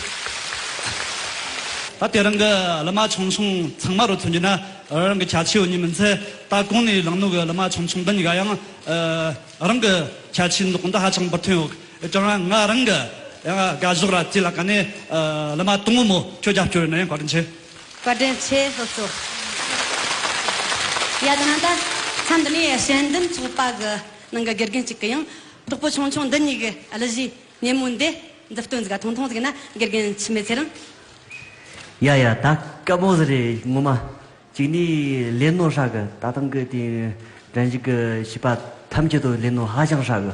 ད་དེ་རིང་གི་གླུ་མ་ཆུང་ཆུང་ཚང་མ་རུ་མཚོན་རྒྱུ་ན་རང་གི་ཁྱད་ཆོས་ཡོད་ནི་མིན་ཚེ། ད་གོང་ནས་བླངས་ནོ་གི་གླུ་མ་ཆུང་ཆུང་འདི་གཉིས་ཀ་ཡང་ཨ། རང་གི་ཁྱད་ཆོས་འདུག་འདི་ཧ་ཅང་འབུར་ཐོན་ཡོད། ཀྲང་ང་རང་གི་ཡང་དགའ་ཕྱོགས་ར་དེ་ལ་ཀ་ནས་ཨ། གླུ་མ་དང་པོ་མོ་ཁྱོད་རྒྱབ་སྐྱོར་ཡོད་ན་ཡང་བཀའ་དྲིན་ཆེ། བཀའ་དྲིན་ཆེ་ལྷོ་ཚོ། ཡ་ད་ནང་ད་མཚམས་འདི་ནས་དཔྱད་འདེམས་ཚོགས་པ་གི་ནང་གི་དགེ་རྒན་གཅིག་གི་ཡང་གྲོགས་པོ་ཆུང་ཆུང་འདི་གཉིས་ཀྱི་གླུ་གཞས་སྙན་མོ་འདི་མཛུབ་སྟོན་ཟིག་ག་ཐུང་ཐུང་ཟིག་ན་དགེ་རྒན་འཆི་མེད་ཚེ་རིང་། ཡ་ཡ་ད་དཀའ་མོ་ཟིག་རེད་ངོ་མ། གཅིག་ནི་ལས་ནོ་ཧྲ་གི་ད་ཐང་གི་དེ་འགྲན་ཞུགས་གི་བྱིས་པ་ཐམས་ཅད་དུ་ལས་ནོ་ཧ་ཅང་ཧྲ་གི།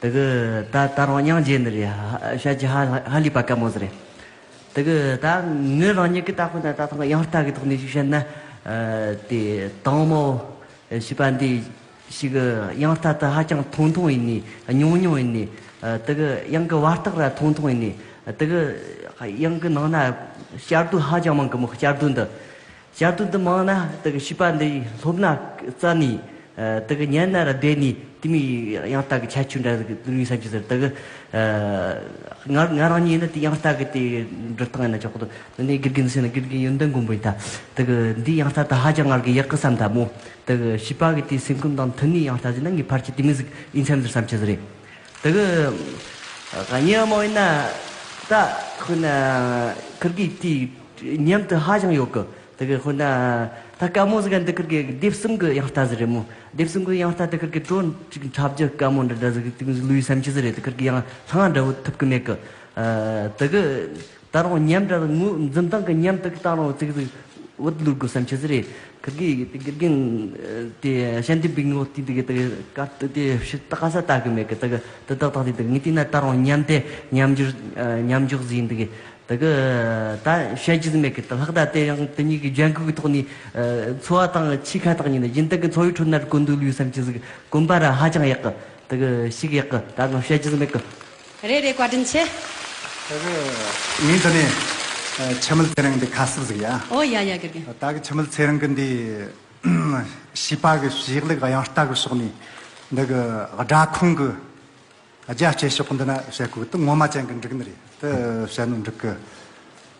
དེ་གི་ད་ད་རུང་སྙིང་རྗེ་ནི་རེད། ཧ་བཤད་ཀྱི་ཧ་ཧ་ལས་པ་དཀའ་མོ་ཟིག་རེད། དེ་གི་ད་ངའི་རང་ཉིད་ཀྱི་ད་ཁོ་ན་ད་ཐང་གི་དབྱངས་རྟ་གི་ཐོག་ནས་ཞིག་བཤད་ན། ཨ། དེ་དང་མོ་བྱིས་པ་འདི་ཞིག་གི་དབྱངས་རྟ་དེ་ཧ་ཅང་ཐུང་ཐུང་ཡིན་ནི་ཉུང་ཉུང་ཡིན་ནི། ཨ། དེ་གི་དབྱངས་གི་བར་ཐག་ར་ཐུང་ཐུང་ཡིན་ནི། དེ་གི་དབྱངས་གི་ནང་ན་བསྐྱར་ཟློས་ཧ་ཅང་མང་གི་མོ། བསྐྱར་ཟློས་འདི། བསྐྱར་ཟློས་འདི་མང་ན་དེ་གི་བྱིས་པ་འདི་སློབ་ན་རྩ་ནས། ཨ། དེ་གི་ཉན་ན་ར་བདེ་ནི་དེ་མོ་དབྱངས་རྟ་གི་ཁྱད་ཆོས་འདྲ་ཟིག་འདུག་བསམ་གྱི་ཟེར། དེ་གི་ཨ། ང་ང་རང་ཉིད་ནི་དེ་དབྱངས་རྟ་གི་དེ་འབྲི་སྟངས་ཡིན་ན་ཆོག་གི་འདུག་དེ་ནས་དགེ་རྒན་ཟེར་ན་དགེ་རྒན་ཡོན་ཏན་མགོན་པོ་ཡིན་ད། དེ་གི་འདི་དབྱངས་རྟ་དེ་ཧ་ཅང་ང་གི་ཡག་གི་བསམ་ད་མོ། དེ་གི་བྱིས་པ་གི་དེ་སེམས་ཁམས་དང་མཐུན་ནི་དབྱངས་རྟ་ཟིག་ན་ངའི་ཕར་གྱི་དེ་མོ་ཟིག་ཡིན་འཚམ་ཟིག་བསམ་གྱི་ཟིག་རེད། དེ་གི་ཨ། གཉིས་པ་མོ་ཡིན་ན་ད་ཁོ་ན་ཁིར་གི་དེ་ཉམས་དེ་ཧ་ཅང་ཡོད་གི། དེ་གི་ཁོ་ན་ད་དཀའ་མོ་ཟིག་ག་འདི་ཁིར་གི་སྡེབ་གསུམ་གི་དབྱངས་རྟ་ཟིག་རེད་མོ། སྡེབ་གསུམ་གི་དབྱངས་རྟ་དེ་ཁིར་གི་བྲོ་ཅིག་འཁྲབ་རྒྱུ་དཀའ་མོ་འདྲ་འདྲ་ཟིག་དེ་ལུས་བསམ་གྱི་ཟིག་རེད། དེ་ཁིར་གི་ཡང་ལྷང་འདྲ་བོ་ཐུབ་གི་མེད་གི། ཨ། དེ་གི་ད་རུང་ཉམས་འདྲ་ངོ་འཛིན་སྟངས་གི་ཉམས་དེ་གི་ད་རུང་ཙིག་ཟིག་བུད་ལུར་དགོས་བསམ་གྱི་ཟིག་རེད། ཁིར་གི་དེ་དགེ་རྒན་དེ་དཔྱད་འདེམས་པའི་ངོ་དེ་དེ་གི་དེ་གི་དཀའ་དེ་ཞིག་ད་ག་ས་ལྟ་གི་མེད་གི། དེ་གི་དེ་ཏག་ཏག་དེ་དེ་གི་ངས་བལྟས་ན་ད་རུང་ཉམས་དེ་ཉམས་འགྱུར་ཨ། ཉམས་འགྱུར་ཟིག་ཡིན་དེ་གི། དེ་གི་ད་བཤད་རྒྱུ་ཟིག་མེད་གི། ད་ལྷག་ད་དེ་ཡང་དེ་གཉིས་ཀྱི་ལྗང་ཁུ་གི་ཐོག་ནས་ཨ། འཚོ་བ་དང་ཕྱི་ཁ་དག་ཉིན་ནས་ཡིན་དེ་གི་འཚོ་བའི་ཁྲོད་ན་གོན་འདུག་ལུས་བསམ་གྱི་ཟིག་གོན་པ་ར་ཧ་ཅང་ཡག་གི། དེ་གི་ཞིག་ཡག་གི། ད་གང་བཤད་རྒྱུ་ཟིག་མེད་གི། རེད་རེད། བཀའ་དྲིན་ཆེ། དེ་གི་ངས་འདི་ནས་ཨ། འཆི་མེད་ཚེ་རིང་འདི་ཁ་གསབ་ཟིག་ཡ། ཨོ་ཡ་ཡ། དགེ་རྒན། ད་གི་འཆི་མེད་ཚེ་རིང་གི་འདི་བྱིས་པ་གི་གཤིས་ལུགས་དབྱངས་རྟ་གི་ཕྱོགས་ནས་འདི་གི་སྒྲ་ཁུངས་གི་རྒྱ་སྐྱེད་ཕྱོགས་འདི་ན་བཤད་གོ་གི། དེ་ངོ་མ་ཅན་གི་འགྲིག་ནི་རེད། དེ་བཤད་ནོ་འགྲིག་གི།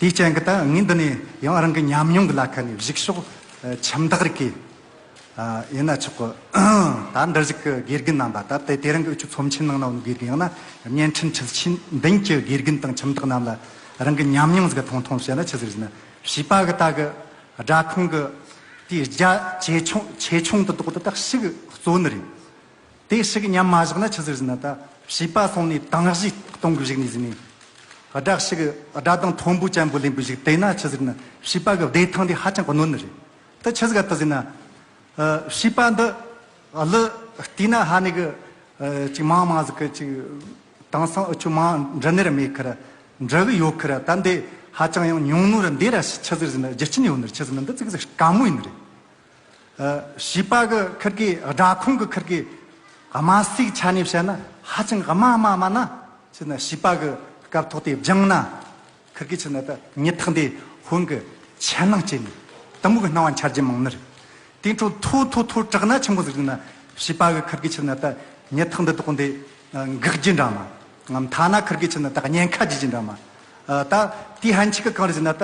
དེའི་རྐྱེན་གི་ད་ངས་འདི་ནས་ཡང་རང་གི་ཉམས་མྱོང་གི་ལ་ཁ་ནས་གཞུག་ཕྱོགས་ཨ། ཁྱིམ་བདག་རིགས་ཀྱི་ཨ། ཡིན་ན་ཆོག་གི། ད་འདིར་གཞུག་གི་དགེ་རྒན་རྣམ་པ་ད་དེ་དེ་རིང་གི་འུ་ཆོ་ཚོམས་ཆེན་ནང་ན་ཡོད་དགེ་རྒན་ཡང་ན་བརྙན་འཕྲིན་འཕྲུལ་ཆས་མདུན་གྱི་དགེ་རྒན་དང་ཁྱིམ་བདག་རྣམས་ལ་རང་གི་ཉམས་མྱོང་ཟིག་ཐུང་ཐུང་བཤད་ན་ཆི་ཟིག་ཟེར་ན། བྱིས་པ་གི་ད་གི་སྒྲ་ཁུངས་གི་དེའི་རྒྱ་ཆེ་ཆུང་ཆེ་ཆུང་དུ་དོག་ཏུ་ད་ཞིག་གཙོ་ནི་རེད། དེ་ཞིག་ཉམས་མ་བཞག་ན་ཆི་ཟིག་ཟེར་ན། ད་བྱིས་པ་སོང་ནས་དང་གཞི་གཏོང་གི་བཞག་ནས་ཟིན་ནས། སྒྲ་ཞིག་སྒྲ་གདངས་མཐོན་པོ་ཅན་པོ་ལེན་པོ་ཞིག་བལྟས་ན་ཆི་ཟིག་ན་བྱིས་པ་གི་བདེ་ཐང་དེ་ཧ་ཅང་གི་གནོད་ནི་རེད། ད་ཆི་ཟིག་ཨ་ད་ཟིན་ན། ཨ། བྱིས་པ་འདི་གླུ་བལྟས་ན་ཧ་ནི་གི་ ཨ། ཅིག་མང་མང་ཟིག་གི་ཅིག་དེང་སང་འུ་ཆོ་མང་འབྲི་ནི་ར་མེད་ཁར་འབྲི་གི་ཡོད་ཁར། ད་འདི་ཧ་ཅང་ཡང་ཉུང་ནོ་ར། འདི་ར་ཆི་ཟིག་ཟེར་ན་རྒྱུ་རྐྱེན་ཡོད་ནི་རེད། ཆི་ཟིག་ན་འདི་ཙིག་ཟིག་དཀའ་མོ་ཡིན་ནི་རེད། ཨ། བྱིས་པ་གི་ཁུར་གི་སྒྲ་ཁོངས་གི་ཁུར་གི་དམའ་སའི་ཆ་ནས་བཤད་ན་ཧ་ཅང་དམའ་དམའ་དམའ་ན། ཟེར་ན་བྱིས་པ་གི་སྐབས་ཐོག་དེ་སྦྱངས་ན། ཁུར་གི་ཆི་ན་ད་ཉི་ཐག་འདི་ཧོན་གི་ཆད་ནང་བཅད་ནས་དུམ་བུ་གི་སྣང་བ་འཆར་རྒྱུ་མང་ནི་རེད། དེ་འཕྲོ་མཐོ་མཐོ་མཐོ་དྲགས་ན་ཆི་མོ་ཟིག་ཟེར་ན། བྱིས་པ་གི་ཁུར་གི་ཆི་ན་ད་ཉི་ཐག་འདི་དོག་འདི་འགག་རྒྱུ་འདྲ་མ། ཐ་ན་ཁུར་གི་ཆི་ན་ད་ཉེན་ཁ་རྒྱུ་རྒྱུ་འདྲ་མ། ད་དེའི་ཕན་ཆད་གི་གང་རེད་ཟེར་ན། ད་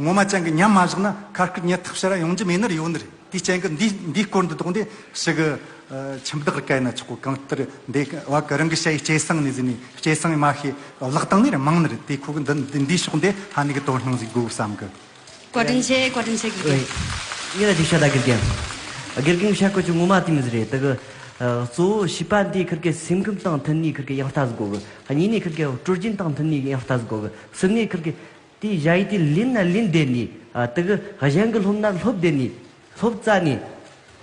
ངོ་མ་ཅན་གི་ཉམས་མ་བཞག་ན་ཁ་སྐད་ཉི་ཐག་ཕྱིར་ར་ཡོང་རྒྱུ་མེད་ནི་རེད། ཡོད་ནི་རེད། དེའི་རྐྱེན་གྱིས་འདི་འདིའི་སྐོར་འདི་དོག་འདི་ཞིག་གི་ཁྱིམ་བདག་ར་ག་ཡིན་ན་ཆོག་གི། གང་ལྟར་འདི་བ་གི་རང་གི་ཞ་ཡི་སྐྱེ་སེང་ནས་ཟིན་ནས་སྐྱེ་སེང་ཡི་མ་ཤེས་ལག་སྟེང་ནས་ར་མང་ནི་རེད། དེ་ཁོ་གི་འདི་འདི་འདིའི་ཕྱོགས་འདི་ཧ་ནི་གི་དོ་སྣང་ཟིག་དགོས་བསམ་གི། བཀའ་དྲིན་ཆེ། བཀའ་དྲིན་ཆེ། དགེ་རྒན། ངས་ལ་ཅིག་བཤད་ད་དགེ་རྒན། དགེ་རྒན་བཤད་གོ་ཅིག་ངོ་མ་དེ་མི་ཟེར་རེད། དེ་གི་གཙོ་བོ་བྱིས་པ་འདི་ཁུར་གི་སེམས་ཁམས་དང་མཐུན་ནས་ཁུར་གི་ཡང་ལྟ་ཟིག་དགོས་གི། གཉིས་ནས་ཁུར་གི་སྲོལ་རྒྱུན་དང་མཐུན་ནས་ཡང་ལྟ་ཟིག་དགོས་གི། གསུམ་ནས་ཁུར་གི་དེ་ཞ་ཡི་དེ་ལེན་ན་ལེན་བསྡད་ནས། ཨ། དེ་གི་གཞན་གི་སློབ་ན་སློབ་བསྡད་ནས་སློབ་བཙལ་ནས།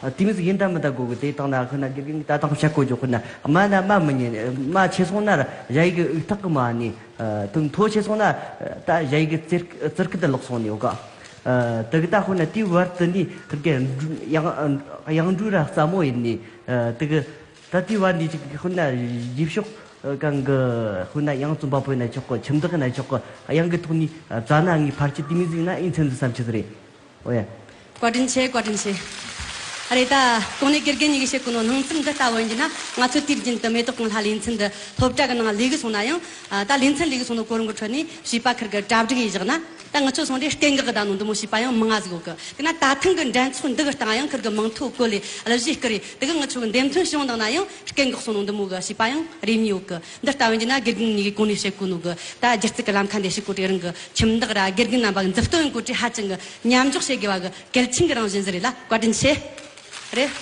ཨ། དེ་མི་ཟིག་ཡིན་ད་མི་ད་དགོས་གི། དེ་དང་ན་ཁོ་ན་དགེ་རྒན་ད་དང་བཤད་གོ་ཅོག་ཁོ་ན་དམའ་ན་དམའ་མི་ཉན། དམའ་ཆེ་སོང་ན་ར་ཞ་ཡི་གི་འུག་ཐག་གི་མ་ནི། ཨ། དེ་མཐོ་ཆེ་སོང་ན་ད་ཞ་ཡི་གི་རྩེར་རྩེར་ཁུ་ད་ལོག་སོང་ནི་ཡོད་ག། ཨ། དེ་གི་ད་ཁོ་ན་དེའི་བར་དུ་ནི་ཁུར་གི་ཡང་ཡང་འགྲོ་ར་སླ་མོ་ཡིན་ནི། ཨ། དེ་གི་ད་དེའི་བར་འདི་ཅིག་ཁོ་ན་རྗེས་ཕྱོགས་གང་གི་ཁོ་ན་ཡང་རྩོམ་པ་པོ་ཡིན་ན་ཆོག་གི། ཁྱིམ་བདག་ཡིན་ན་ཆོག་གི། གཡང་གི་ཐོག་ནས་བཙལ་ན་ངའི་ཕར་ཆེར་དེ་མི་ཟིག་ན་ཨིན་ཚན་ཟིག་བསམ་ཆི་ཟིག་རེད། ཨོ་ཡ། བཀའ་དྲིན་ཆེ། བཀའ་དྲིན་ཆེ། ཨ་རེད། ད་གོང་ནས་དགེ་རྒན་གཉིས་ཀྱིས་བཤད་གོ་ནོ་སྣང་ཚུལ་འདི་ལྟ་བུ་ཡིན་རྒྱུ་ན། ང་ཚོས་དུས་རྒྱུན་དུ་མེ་ཏོག་གང་ལྷ་ལེ་ཚན་འདི་སློབ་གྲྭ་གི་ནང་ལས་གི་སོང་ན་ཡང་། ཨ། ད་ལེ་ཚན་ལས་གི་སོང་ནོ་གོ་རིམ་གི་ཁྲོད་ནས་བྱིས་པ་ཁུར་གི་གྲ་སྒྲིག་ཡས་བཞག་ན། ད་ང་ཚོ་སོང་དེ་སྐད་འགག་གི་ད་ནོ་འདི་མོ་བྱིས་པ་ཡང་མང་ང་ཟིག་ཡོད་གི། དེ་ན་ད་ཐེངས་གི་འགྲན་ཚོགས་འདི་གི་སྟེང་ཡང་ཁུར་གི་མིང་ཐོ་བཀོད་ལས་གླུ་གཞས་བསྐུར་རེ། དེ་གི་ང་ཚོ་གི་འདེམས་ཐོན་བྱུང་དང་ན་ཡང་སྐད་འགག་སོང་ནོ་འདི་མོ་གི་བྱིས་པ་ཡང་རེ་གཉིས་ཡོད་གི། འདི་ལྟ་བུ་ཡིན་རྒྱུ་ན་དགེ་རྒན་གཉིས་ཀྱིས་གོང་ནས་བཤད་གོ་ནོ་གི། ད་སྒྱུ་རྩལ་གི་ལམ་ཁ་འདི་ཞིག་གོ་དྲི་རང་གི་ཁྱིམ་བདག་ར་དགེ་རྒན་རྣམ་པ་གི་མཛུབ་སྟོན་གོ་དྲི་ཧ་ཅང་གི་མཉམ་འཇོག་བྱེད་དགོས་པ་གི་གལ་ཆེན་གི་རང་བཞིན་ཟིག་རེད་ལ། བཀའ་དྲིན་ཆེ། རེད།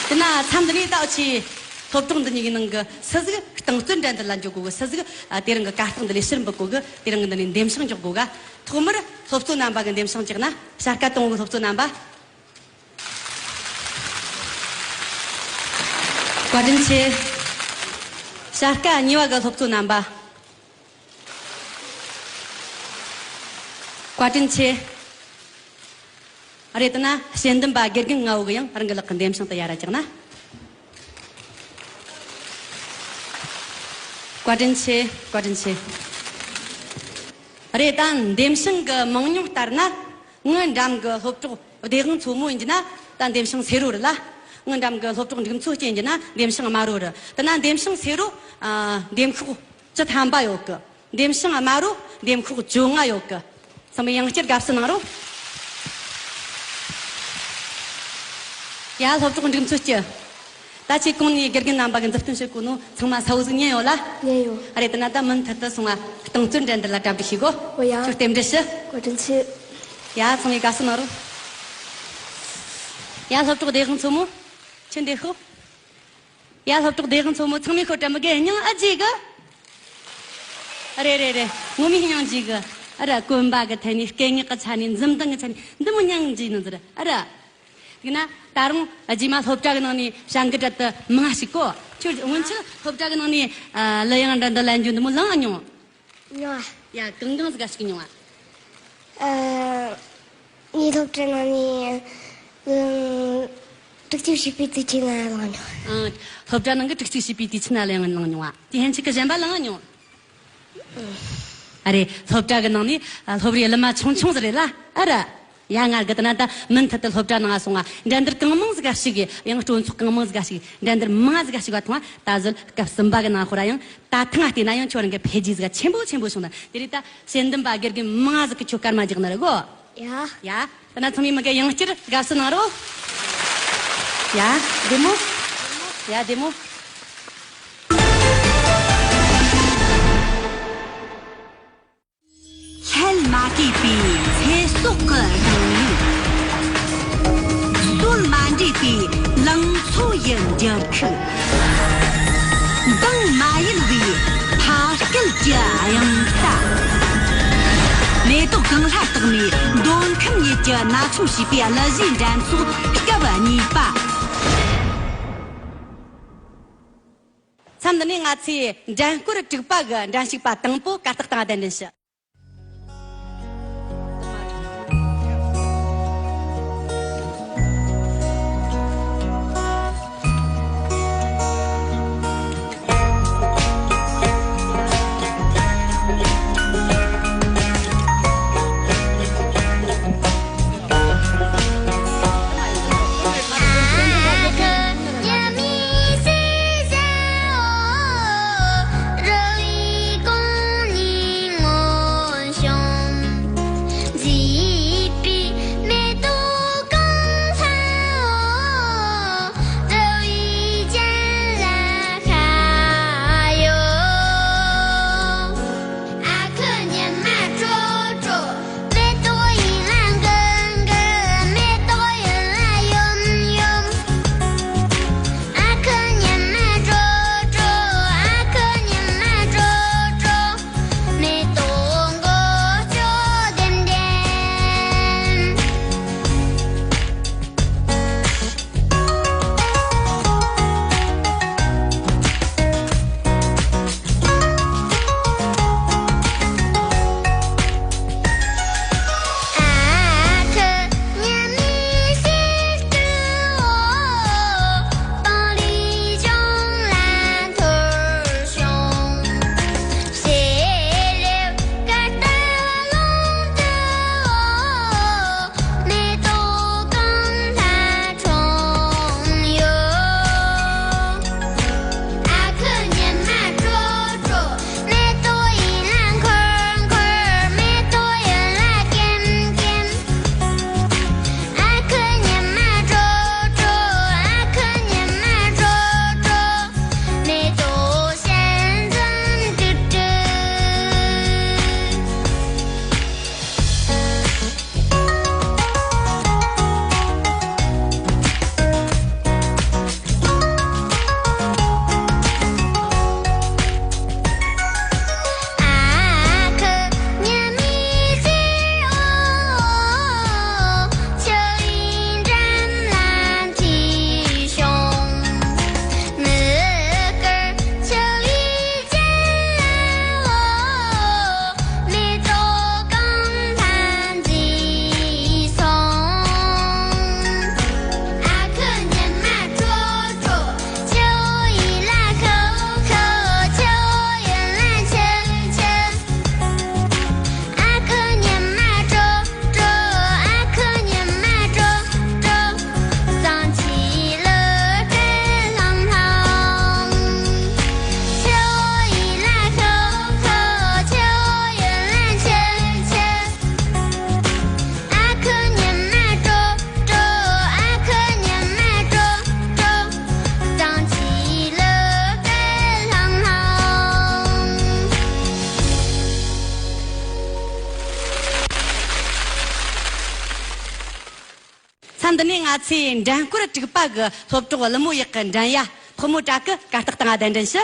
དེ་ན་མཚམས་འདི་ནས་ད་འུ་ཆོས་སློབ་གྲོགས་འདི་གཉིས་ཀྱི་ནང་གི་སུ་ཟིག་རྟིང་རྩོད་འགྲན་བསྡུར་ལ་འཇུག་དགོས་གི། སུ་ཟིག་ཨ་དེ་རིང་གི་གར་སྟེགས་འདི་ལས་ཕྱིར་འབུད་དགོས་གི། དེ་རིང་གི་འདི་ནས་འདེམས་ཤིང་འཇོག་དགོས་ག། ཐོག་མར་སློབ་གཙོ་རྣམ་པ་གི་འདེམས་ཤིང་བཅག་ན། བྱ་དཀའ་གཏོང་བའི་སློབ་གཙོ་རྣམ་པ། བཀའ་དྲིན་ཆེ། བྱ་དཀའ་གཉིས་པ་གི་སློབ་གཙོ་རྣམ་པ། བཀའ་དྲིན་ཆེ། རེད། དེ་ན་དཔྱད་འདེམས་པ་དགེ་རྒན་ལྔ་བོ་གིས་ཡང་རང་གི་ལག་གི་འདེམས་ཤིང་དེ་ཡར་ར་བཅག་ན། བཀའ་དྲིན་ཆེ། བཀའ་དྲིན་ཆེ། རེད། ད་འདེམས་ཤིང་གི་མང་ཉུང་ལྟར་ན། ངའི་འགྲམ་གི་སློབ་གྲོགས་བདེ་དབང་མཚོ་མོ་ཡིན་རྒྱུ་ན་ད་འདེམས་ཤིང་སེར་བོ་རེད་ལ། ངའི་འགྲམ་གི་སློབ་གྲོགས་འབྲུག་མཚོ་སྐྱེས་ཡིན་རྒྱུ་ན་འདེམས་ཤིང་དམར་བོ་རེད། དེ་ན་འདེམས་ཤིང་སེར་བོ། ཨ། འདེམས་ཤོག་བཅུ་ཐམ་པ་ཡོད་གི། འདེམས་ཤིང་དམར་བོ་འདེམས་ཤོག་བཅོ་ལྔ་ཡོད་གི། ཚང་མས་ཡང་བསྐྱར་དགའ་བསུ་གནང་རོགས། ཡ། སློབ་གྲོགས་འབྲུག་མཚོ་སྐྱེས། ད་ཁྱེད་གོང་ནས་དགེ་རྒན་རྣམ་པ་གིས་མཛུབ་སྟོན་བྱེད་གོ་ནོ་ཚང་མ་གསལ་བོ་ཟིག་ཉན་ཡོད་ལ། ཉན་ཡོད། ཨ་རེད། དེ་ན་ད་མུ་མཐུད་དུ་སོང་ང་རྟིང་རྩོད་འགྲན་བསྡུར་ལ་གྲ་སྒྲིག་བྱེད་དགོས། འོ་ཡ། ཁྱོད་རྟེན་འབྲེལ་ཞུ། བཀའ་དྲིན་ཆེ། ཡ། ཚང་མས་དགའ་བསུ་གནང་རོགས། ཡ། སློབ་གྲོགས་བདེ་དབང་མཚོ་མོ། ཁྱོད་འདིར་ཤོག། ཡ། སློབ་གྲོགས་བདེ་དབང་མཚོ་མོ། ཚང་མས་ཤོད་དྲ། མི་དགེ་སྙིང་ཨེ་རྗེ་གི། རེད་རེད་རེད། ངོ་མའི་སྙིང་རྗེ་གི། ཨ་ར། གོན་པ་གི་ཐད་ནས། སྐད་ངག་གི་ཆ་ནས། འཛུམ་མདངས་གི་ཆ་ནས་འདི་མོ་སྙིང་རྗེ་ནི་ཟེར། ཨ་ར། དེ་ན་ད་རུང་རྗེས་མ་སློབ་གྲྭ་གི་ནང་ནས་བྱ་འགུལ་འགྲན་བསྡུར་མང་ཞིག་གོ། ཁྱོད་སྔོན་ཆད་སློབ་གྲྭ་གི་ནང་ནས་ཨ་གླུ་དབྱངས་འགྲན་བསྡུར་ལ་འཇུ་འདི་མོ་ལངས་མྱོང་། མྱོང་། ཡ། གང་གང་ཟིག་ག་ཞུགས་མྱོང་ཨ། ཨ། ངའི་སློབ་གྲྭ་ནང་ནས་ཨང་དྲུག་ཅུ་བཞི་པའི་དུས་ཆེན་ལ་ལངས་མྱོང་། ཨང་། སློབ་གྲྭ་ནང་གི་དྲུག་ཅུ་བཞི་པའི་དུས་ཆེན་ལ་ཡང་ལངས་མྱོང་ཨ། དེ་ཕན་ཆད་གི་གཞན་པ་ལངས་མྱོང་། ཨ་རེད། སློབ་གྲྭ་གི་ནང་ནས་ཨ་སློབ་རའི་གླུ་མ་ཆུང་ཆུང་ཟིག་རེད་ལ། ཨ་ར། ཡ། ང་གི་དེ་ན་ད་མུ་མཐུད་དུ་སློབ་གྲྭ་ནང་སོང་ང་འགྲན་བསྡུར་གང་མང་ཟིག་ག་ཞུགས་གི། ཡང་སྤྲོ་ཚོགས་གང་མང་ཟིག་ག་ཞུགས། འགྲན་བསྡུར་མང་ཟིག་ག་ཞུགས་པ་མཐོང་ང་། ད་གཟོད་སྐབས་གསུམ་པ་གི་ནང་ཧོ་ར་ཡང་ད་ཐེངས་ང་བལྟས་ན་ཡང་ཁྱོད་རང་གི་འཕེལ་རྒྱས་ཟིག་ཆེན་པོ་ཆེན་པོ་བྱུང་ན། དེ་རེད། ད་དཔྱད་འདེམས་པ་དགེ་རྒན་མང་ཟིག་གིས་ཁྱོད་སྐར་མ་རྒྱག་ནི་རེད་གོ། ཡ། ཡ། དེ་ན་ཚང་མས་མི་དགེ་ཡང་བསྐྱར་དགའ་བསུ་གནང་རོགས། ཡ། བདེ་མོ། ཡ། བདེ་མོ། ལྷད་མ་གོས་པའི་ཚེ་སྲོག་གི་སྡང་ཡིག། སྲོལ་མ་འདྲེས་པའི་ལང་ཚོ་ཡི་འགྱུར་ཁུག། འདང་མ་ཡལ་བའི་ཕ་སྐད་ཀྱི་དབྱངས་རྟ། མེ་ཏོག་གངས་ལྷ་དག་ནས་མདོ་ཁམས་ཡུལ་གྱི་ན་ཆུང་བྱིས་པའི་གླུ་གཞས་འགྲན་ཚོགས་སྐབས་གཉིས་པ། མཚམས་འདི་ནས་ང་ཚོས་འགྲན་སྐོར་དྲུག་པ་གི་འགྲན་ཞུགས་པ་དང་པོ་གར་སྟེགས་སྟེང་གདན་འདྲེན་ཞུ། མཚམས་འདི་ནས་ང་ཚོས་འགྲན་སྐོར་དྲུག་པ་གི་སློབ་གྲོགས་ཀླུ་མོ་ཡག་གི་འགྲན་ཡ་ཕག་མོ་བྲག་གི་གར་སྟེགས་སྟེང་གདན་འདྲེན་ཞུ།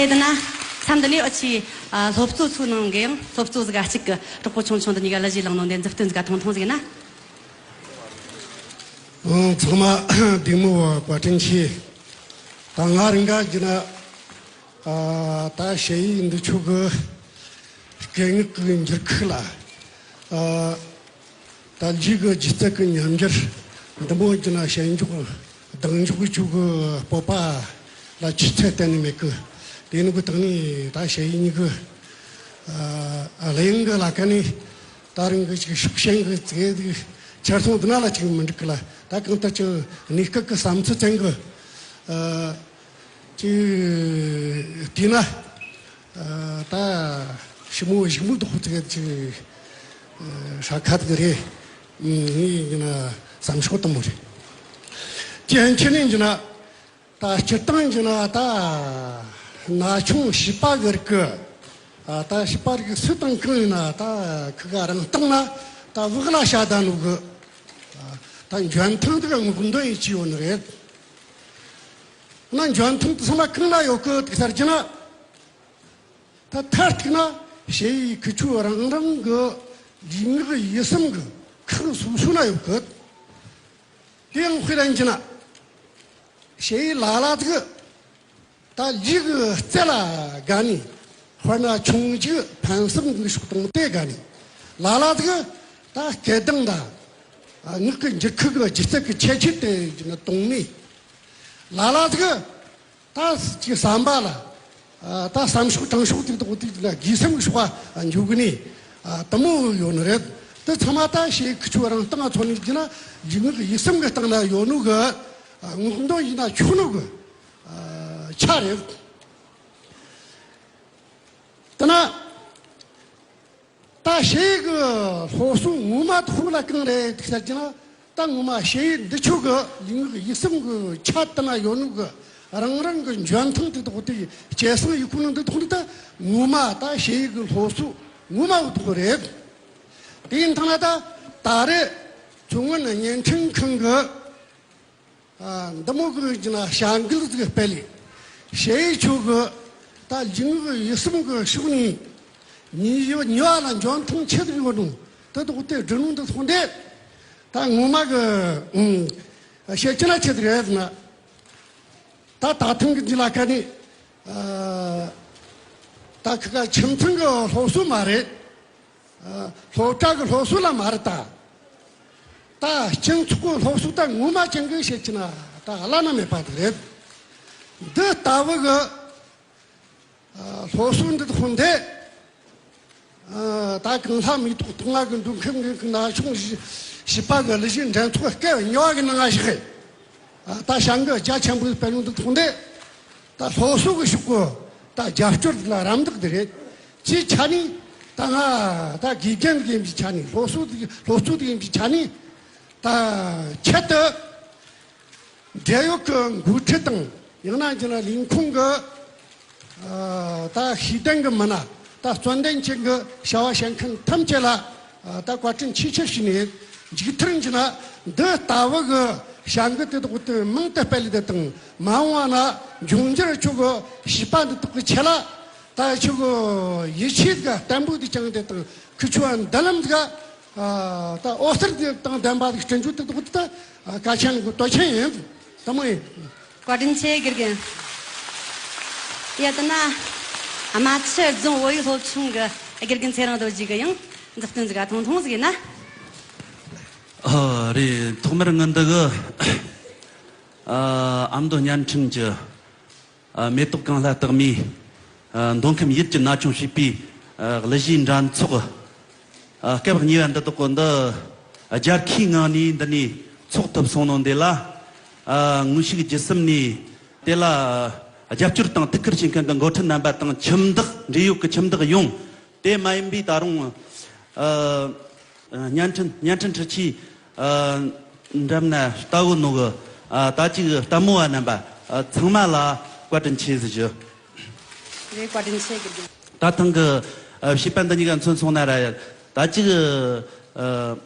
དེ་ན་མཚམས་འདི་ནས་ཨ་ཆི་ཨ་སློབ་གཙོ་ཚོ་ནང་གི་ཡང་སློབ་གཙོ་ཟིག་ཨ་གཅིག་གི་གྲོགས་པོ་ཆུང་ཆུང་འདི་གཉིས་ཀ་གླུ་གཞས་བླངས་ནོ་འདི་མཛུབ་སྟོན་ཟིག་ག་ཐུང་ཐུང་ཟིག་ན། ཨང་། ཚང་མ་བདེ་མོ་བ། བཀའ་དྲིན་ཆེ། ད་ང་རང་ག་གི་ན་ཨ་ད་ཞ་ཡི་འདི་ཆོ་གི་སྐད་ངག་གི་འགྱུར་ཁུག་ལ་ཨ། ད་ལུས་ཀྱི་ལྗིད་ཚད་ཀྱི་ཉམས་འགྱུར་འདི་མོ་ཡིན་ན་ཞལ་འཇོག་གདེང་འཇོག་གི་ཆུ་གི་སྤོབས་པ་ལ་ཆུ་ཚད་གཏན་ནས་མེད་གི། དེ་ནི་གི་སྟེང་ནས་ད་ཞ་ཡི་གཉིས་ཀྱི་ཨ་གླུ་དབྱངས་ཀྱི་ལ་ཁ་ནས་ད་རིང་གི་ཅིག་ཤུགས་ཞན་གི་ཙེ་དུ་ཆར་སོང་འདི་ན་ལ་ཅིག་མི་འགྲིག་གི་ལ། ད་གང་ལྟར་ཅིག་གནས་སྐབས་ཀྱི་བསམ་ཚུལ་ཙམ་གི་ཨ། ཅིག་དེས་ན་ཨ་ད་ཞི་མོ་ཞི་མོ་དོག་ཅིག་ཅིག་ཨ་ཧྲ་ཁ་ཐུག་རེད། ངས་ཡིན་ན་བསམ་ཤོག་དུ་མོ་རེད། ཅན་ཁྱེད་ནས་ཡིན་ན་ད་སྤྱིར་བཏང་ཡིན་ན་ད་ན་ཆུང་བྱིས་པ་གི་རིགས་གི་ཨ་ད་བྱིས་པ་རིགས་སུ་དང་གང་ཡིན་ན་ད་ཁི་ག་རང་སྟེང་ན་ད་བག་ལ་ཞ་ད་ནུ་གི་ཨ་ད་འཇོན་ཐང་དུ་ངོ་འདོན་ཡིད་ཆེས་ཡོད་ནི་རེད། ན་འཇོན་ཐང་དུ་ཚང་མ་གང་ན་ཡོད་གི་དུ་ཟེར་གྱི་ན། ད་མཐར་གཏུགས་ན་ཞ་ཡི་ཁུ་ཆུ་རང་རང་གི་ལུས་ངག་ཡིད་གསུམ་གི་ཁག་སོ་སོ་ན་ཡོད་གི། དེ་ཡང་དཔེ་ལེན་གྱི་ན་ཞ་ཡི་ལ་ལ་ཟིག་ད་ལུས་ཀྱི་རྩལ་ལ་དགའ་ནི། དཔེར་ན་ཆུང་རྒྱུ་ཕན་སེམས་ཀྱི་ཕྱོགས་དང་དེ་དགའ་ནི། ལ་ལ་ཟིག་ད་སྐད་གདངས་དང་ངག་གི་འགྱུར་ཁུག་གི་སྒྱུ་རྩལ་གྱི་ཁྱད་ཆོས་དེ་ཡིན་ན་གཏོང་ནི། ལ་ལ་ཟིག་ད་ཅིག་བསམ་པ་ལ་ཨ་ད་བསམ་ཤོག་དྲང་ཤོག་ཅིག་དོག་ཅིག་ལ་དགེ་སེམས་ཀྱི་ཤོག་པ་འཇུག་གི་ནི་ཨ་དུ་མོ་ཡོད་ནི་རེད། དེ་ཚང་མ་ད་ཞེ་ཁུ་ཆུ་རང་སྟེང་ཚོ་ནི་གྱི་ན་ལུས་ངག་ཡིད་གསུམ་གི་སྟེང་ན་ཡོད་ནོ་གི་ཨ་ངོ་འདོན་ཡིན་ན་ཆོག་ནོ་གི་ཨ་ཆ་རེད། དེ་ན། ད་ཞེ་གི་སློབ་གསོ་ངོ་མ་ཐོག་ལ་གང་རེད་ཟེར་གྱི་ན། ད་ངོ་མ་ཞེ་འདི་ཆོ་གི་ལུས་ངག་ཡིད་གསུམ་གི་ཆ་དེ་ན་ཡོད་ནོ་གི་རང་རང་གི་འཇོན་ཐང་དེ་དག་དེ་སྐྱེད་སྲིང་ཡི་ཁུངས་ནང་དེ་དག་ནི་ད་ངོ་མ་ད་ཞེ་གི་སློབ་གསོ་ངོ་མ་འོ་དག་རེད། དེ་ཡིན་ཐང་ན་ད་ད་རེས་མཚོ་སྔོན་བརྙན་འཕྲིན་ཁང་གི་ཨ་འདི་མོ་གི་ཡིན་ན་བྱ་འགུལ་ཟིག་སྤེལ་ལེ། ཞེ་ཡི་ཆོ་གི་ད་ལུས་ངག་ཡིད་གསུམ་གི་ཕྱོགས་ནས་ཉེ་ཉེ་བ་ལ་འཇོན་ཐང་ཆེ་ཟིག་ཡོད་ནོ་དེ་དག་དེ་འབྲི་ནོ་འདི་ཚོ་འདི་ད་ངོ་མ་གི་ཨ་བཤད་ཀྱི་ན་ཆེ་ཟིག་རེད་ཟེར་ན། ད་ད་ཐེངས་གི་འདི་ལ་ཁ་ནས་ཨ་ད་ཁི་ཁ་ཁྱིམ་ཚང་གི་སློབ་གསོ་མ་རེད། ཨ་སློབ་གྲྭ་གི་སློབ་གསོ་ལ་མ་རེད་ད། ད་སྤྱི་ཚོགས་ཀྱི་སློབ་གསོ་ད་ངོ་མ་ཅན་གྱི་བཤད་ཀྱི་ན་ད་བླ་ན་མེད་པ་དེ་རེད། འདི་ལྟ་བུ་གི་ཨ་སློབ་གསོ་འདི་དག་འདི་ཨ་ད་གང་ལྷ་མེ་ཏོག་སྟོང་ལ་གི་འདུ་ཁམས་གི་ན་ཆུང་བྱིས་པ་གི་གླུ་གཞས་འགྲན་ཚོགས་སྐབས་གཉིས་པ་གི་ནང་ང་ཞིག་རེད། ཨ་ད་བྱ་འགུལ་རྒྱ་ཆེན་པོའི་སྤེལ་ལུགས་འདི་ཐོག་འདི་ད་སློབ་གསོ་གི་ཕྱོགས་གི་ད་རྒྱབ་སྐྱོར་འདི་ལ་རམ་འདེགས་འདི་རེད། ཅིའི་ཆ་ནས་ད་ང་ད་དགེ་རྒན་འདི་ཡིན་པའི་ཆ་ནས་སློབ་གསོ་འདི་སློབ་གཙོ་འདི་ཡིན་པའི་ཆ་ནས་ད་ཆེད་དུ་འབྲེལ་ཡོད་ཀྱི་འགོ་ཁྲིད་དང་ཡང་ན་ཅི་ན་ལས་ཁུངས་ཀྱི་ཨ་ད་ཤེས་ལྡན་གྱི་མི་སྣ་ད་བརྩོན་ལྡན་ཅན་གྱི་བྱ་བ་བྱེད་མཁན་ཐམས་ཅད་ལ་ཨ་ད་བཀའ་དྲིན་ཆེ་ཆེ་ཞུས་ནས། མཇུག་མཐར་ཅི་ན་འདི་ལྟ་བུ་གི་བྱ་འགུལ་དེ་དག་དེ་མང་དུ་སྤེལ་ལེ་དེ་དང་མ་འོངས་པ་ན་འབྱུང་འགྱུར་ཆོ་གི་བྱིས་པ་འདི་དག་གི་ཆེད་ལ་ད་ཆོ་གི་ཡིད་ཆེས་གི་བརྟན་པོ་དེ་བཅངས་དེ་དང་ཁུ་ཆོ་འདི་ལམ་གི་ཨ་ད་འོད་ཟེར་དེ་དང་ལྡན་པ་ཞིག་བསྐྲུན་རྒྱུ་དེ་དག་ད་ཨ་གལ་ཆེན་གི་དོན་ཆེན་ཡིན། དེ་མོ་ཡིན། བཀའ་དྲིན་ཆེ་དགེ་རྒན། ཡ་དེ་ན་རྨ་ཆུ་རྫོང་བོད་ཡིག་སློབ་ཆུང་གི་དགེ་རྒན་ཚེ་རིང་རྡོ་རྗེ་གི་ཡང་མཛུབ་སྟོན་ཟིག་ག་ཐུང་ཐུང་ཟིག་ཡིན་ན། ཨ་རེད། ཐོག་མར་ངི་འདི་གི་ཨ་ཨ་མདོ་བརྙན་འཕྲིན་གྱི་ཨ་མེ་ཏོག་གངས་ལྷ་རྟགས་མའི་ཨ་མདོ་ཁམས་ཡུལ་གྱི་ན་ཆུང་བྱིས་པའི་ཨ་གླུ་གཞས་འགྲན་ཚོགས་ཨ་སྐབས་གཉིས་པ་འདི་དག་གོ་འདི་རྒྱལ་ཁའི་ངང་ནས་འདི་ནས་འཚོགས་ཐུབ་སོང་ནོ་འདི་ལ་ཨ་དངོས་ཤུགས་བརྒྱུད་གསུམ་ནས་དེ་ལ་ཨ་རྒྱབ་སྐྱོར་དང་ཐུགས་ཁུར་བྱེད་མཁན་གྱི་འགོ་ཁྲིད་རྣམ་པ་དང་ཁྱིམ་བདག་འབྲེལ་ཡོད་ཀྱི་ཁྱིམ་བདག་ཡོངས། དེ་མ་ཡིན་པའི་ད་རུང་ཨ་བརྙན་འཕྲིན་བརྙན་འཕྲིན་འཕྲུལ་ཆས་ཨ་འགྲམ་ན་ལྟ་བུ་ནོ་གི་ཨ་ད་ཅིག་ལྟད་མོ་བ་རྣམ་པ་ཨ་ཚང་མ་ལ་བཀའ་དྲིན་ཆེ་ཟེར་རྒྱུ། རེད། བཀའ་དྲིན་ཆེ་དགེ་རྒན། ད་ཐེངས་ཀྱི་ཨ་བྱིས་པ་འདི་གཉིས་ཀ་མཚོན་སོང་ན་ར་ད་ཅིག་ཨ་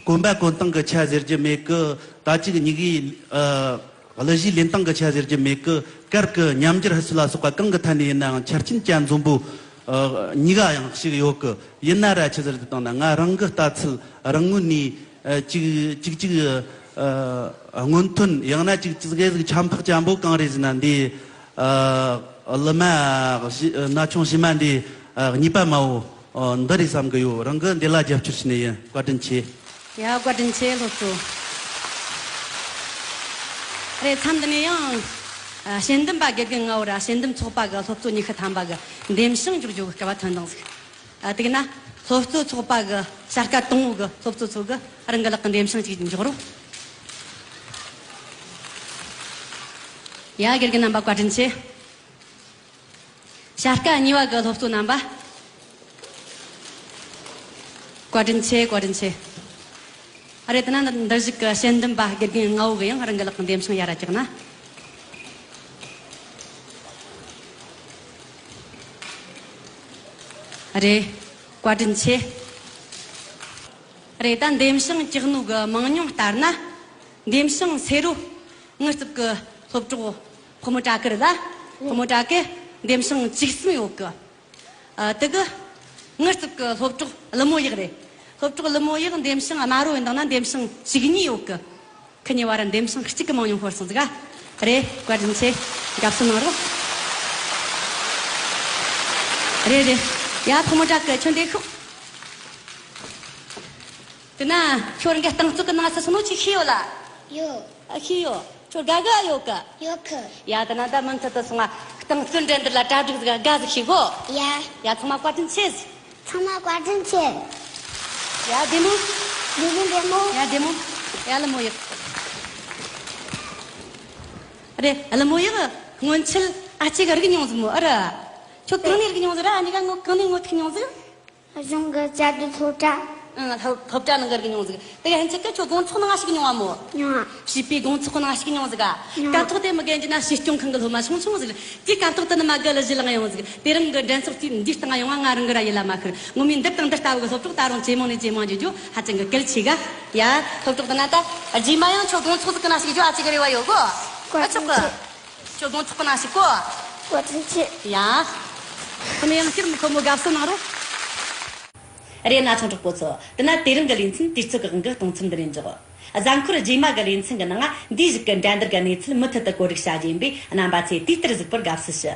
གོམ་པ་གོམ་སྟངས་ཀྱི་ཆ་ཟེར་རྒྱུ་མེད་གི། ད་ཅིག་གཉིས་ཀའི་ཨ་ གླུ་གཞས་ལེན་སྟངས་གི་ཆ་ཟེར་རྒྱུ་མེད་གི། གར་གི་ཉམས་འགྱུར་ཧི་སི་ལ་སོགས་པ་གང་གི་ཐད་ནས་ཡིན་ནའང་ཆ་རྐྱེན་ཅན་འཛོམས་པོ་ཨ་གཉིས་ཀ་ཡང་ཞིག་ཡོད་གི། ཡིན་ན་ར་ཆི་ཟེར་དུ་བཏང་ན་ང་རང་གི་ལྟ་ཚུལ་རང་ངོས་ནས་ཨ་ཅིག་ཅིག་ཅིག་ཨ་སྔོན་ཐོན། ཡང་ན་ཅིག་ཅིག་གེ་ཟིག་ཆམ་ཕག་ཅན་པོ་གང་རེད་ཟེར་ན། འདི་ཨ་གླུ་མ་གཞས་ན་ཆུང་གཞས་མ་འདི་ཨ་གཉིས་པ་མ་བོ་ཨ་འདི་རེད་བསམ་གི་ཡོད། རང་གི་འདི་ལ་རྒྱབ་སྐྱོར་བྱས་ནས་ཡིན། བཀའ་དྲིན་ཆེ། ཡ། བཀའ་དྲིན་ཆེ། སློབ་གཙོ། རེད། མཚམས་འདི་ནས་ཡང་ཨ་དཔྱད་འདེམས་པ་དགེ་རྒན་ལྔ་བོ་ར་དཔྱད་འདེམས་ཚོགས་པ་གི་སློབ་གཙོ་ཉི་ཤུ་ཐམ་པ་གི་འདེམས་ཤིང་འཇོག་རྒྱུ་གི་སྐལ་བ་ཐོན་དང་ཟིག་ཨ་དེ་གི་ན་སློབ་གཙོ་ཚོགས་པ་གི་བྱ་དཀའ་དང་བོ་གི་སློབ་གཙོ་ཚོ་གི་རང་གི་ལག་གི་འདེམས་ཤིང་ཅིག་འཇོག་རོགས། ཡ། དགེ་རྒན་རྣམ་པ་བཀའ་དྲིན་ཆེ། བྱ་དཀའ་གཉིས་པ་གི་སློབ་གཙོ་རྣམ་པ། བཀའ་དྲིན་ཆེ། བཀའ་དྲིན་ཆེ། ཨ་རེ། དེ་ན་འདི་བཞུགས་ཀྱི་དཔྱད་འདེམས་པ་དགེ་རྒན་ལྔ་བོ་གི་ཡང་རང་གི་ལག་གི་འདེམས་ཤིང་ཡར་ར་བཀྱག་ན། ཨ་རེ། བཀའ་དྲིན་ཆེ། རེད། ད་འདེམས་ཤིང་བཀྱག་ནོ་གི་མང་ཉུང་ལྟར་ན། འདེམས་ཤིང་སེར་བོ་དངུལ་རྩིབ་ཀྱི་སློབ་གྲོགས་ཕོ་མོ་བྲག་དཀར་ལ། ཕོ་མོ་བྲག་དཀར་འདེམས་ཤིང་བཅུ་གསུམ་ཡོད་གི། ཨ་དེ་གི་དངུལ་རྩིབ་ཀྱི་སློབ་གྲོགས་ཀླུ་མོ་གཡག་རེད། སློབ་གྲོགས་ཀླུ་མོ་གཡག་འདེམས་ཤིང་དམའ་རོ་ཡིན་དང་ན་འདེམས་ཤིང་བཅུ་གཉིས་ཡོད་གི། ཁི་གཉིས་བར་འདེམས་ཤིང་གཅིག་གི་མང་ཉུང་ཤོར་སོང་ཟིག་ག། རེད། བཀའ་དྲིན་ཆེ། དགའ་བསུ་གནང་རོགས། རེད་རེད། ཡ། ཕོ་མོ་བྲག་དཀར་ཁྱོད་འདི་ཤོག་དེ་ན་ཁྱོད་རང་གི་རྟིང་རྩོད་གི་ནང་ས་སོང་ནོ་ཅིག་ཤེས་ཡོད་ལ། ཡོད། ཨ། ཤེས་ཡོད། ཁྱོད་དགའ་གི་ཡོད་གི། ཡོད་གི། ཡ། དེ་ན་ད་མུ་མཐུད་དུ་སོང་ང་རྟིང་རྩོད་འགྲན་བསྡུར་ལ་གྲ་སྒྲིག་ཟིག་དགའ་ཟིག་ཤེས་གོ། ཡ། ཡ། ཚང་མ་བཀའ་དྲིན་ཆེ་ཟིག་ཚང་མ་བཀའ་དྲིན་ཆེ། ཡ། བདེ་མོ། བདེ་མོ་བདེ་མོ། ཡ། བདེ་མོ། ཡ། ལི་མོ་ཡག་རེད། ལི་མོ་ཡག་སྔོན་ཆད་ཨ་ཅེ་ག་རིག་མྱོང་ཟིག་མོ། ཨ་ར། ཁྱོད་གང་ནས་རིག་མྱོང་ཟིག་ར། ཨ་ནི་ག་ངོ་གང་ནས་ངོ་ཐུག་མྱོང་ཟིག་གཞུང་གི་བཅའ་སྡོད་སློབ་གྲྭ། ཨང་། སློབ་སློབ་གྲྭ་ནང་གི་རིག་མྱོང་ཟིག་དེ་ག་ཧན་ཆད་ཀ་ཁྱོད་དགོང་ཚོགས་ནང་ང་ཞུགས་མྱོང་བ་མོ། མྱོང་ང་། བྱིས་པའི་དགོང་ཚོགས་ནང་ང་ཞུགས་མྱོང་ཟིག་ག་མྱོང་། སྐབས་ཐོག་དེ་མི་རྒན་གྱི་ན་སྲིད་སྐྱོང་ཁང་གི་སློབ་མ་ཆུང་ཆུང་ཟིག་དེའི་སྐབས་ཐོག་དེ་ནི་མ་གི་ལ་གཞི་ལངས་ཡོང་ཟིག་དེ་རིང་གི་འགྲན་ཚོགས་དེ་འདིའི་སྟེང་ང་ཡོང་བ་ང་རང་གི་ར་ཡིད་ལ་མ་ཤར། ངོ་མའི་འདི་དང་འདི་ལྟ་བུ་གི་སློབ་གྲོགས་ད་རུང་ཇེ་མང་ནས་ཇེ་མང་འགྱུར་རྒྱུ་ཧ་ཅང་གི་གལ་ཆེ་ག་ཡ། སློབ་གྲོགས་དེ་ན་ད་རྗེས་མ་ཡང་ཁྱོད་དགོང་ཚོགས་ཟིག་གི་ན་ཞུགས་རྒྱུ་ཨ་ཅེ་གི་རེ་བ་ཡོད་གོ། ཨ་ཆོག་གི། ཁྱོད་དགོང་ཚོགས་གི་ནང་ཞུགས་གོ། བཀའ་དྲིན་ཆེ། ཡ། ཁོ་མོ་ཡང་བསྐྱར་མི་ཁོ་མོ་དགའ་བསུ་གནང་རོགས། རེད། ན་ཆུང་གྲོགས་པོ་ཚོ། དེ་ན་དེ་རིང་གི་ལེ་ཚན་དུས་ཚོད་ཀྱི་དབང་གིས་གཏོང་མཚམས་འདི་ནས་འཇོག་གཟའ་འཁོར་རྗེས་མ་གི་ལེ་ཚན་གྱི་ནང་ང་འདིའི་གཞུག་གི་འགྲན་བསྡུར་གྱི་གནས་ཚུལ་མུ་མཐུད་དུ་བཀོད་སྒྲིག་བྱ་རྒྱུ་ཡིན་པས། རྣམ་པ་ཚོས་དུས་ལྟར་གཟིགས་པར་དགའ་བསུ་ཞུ།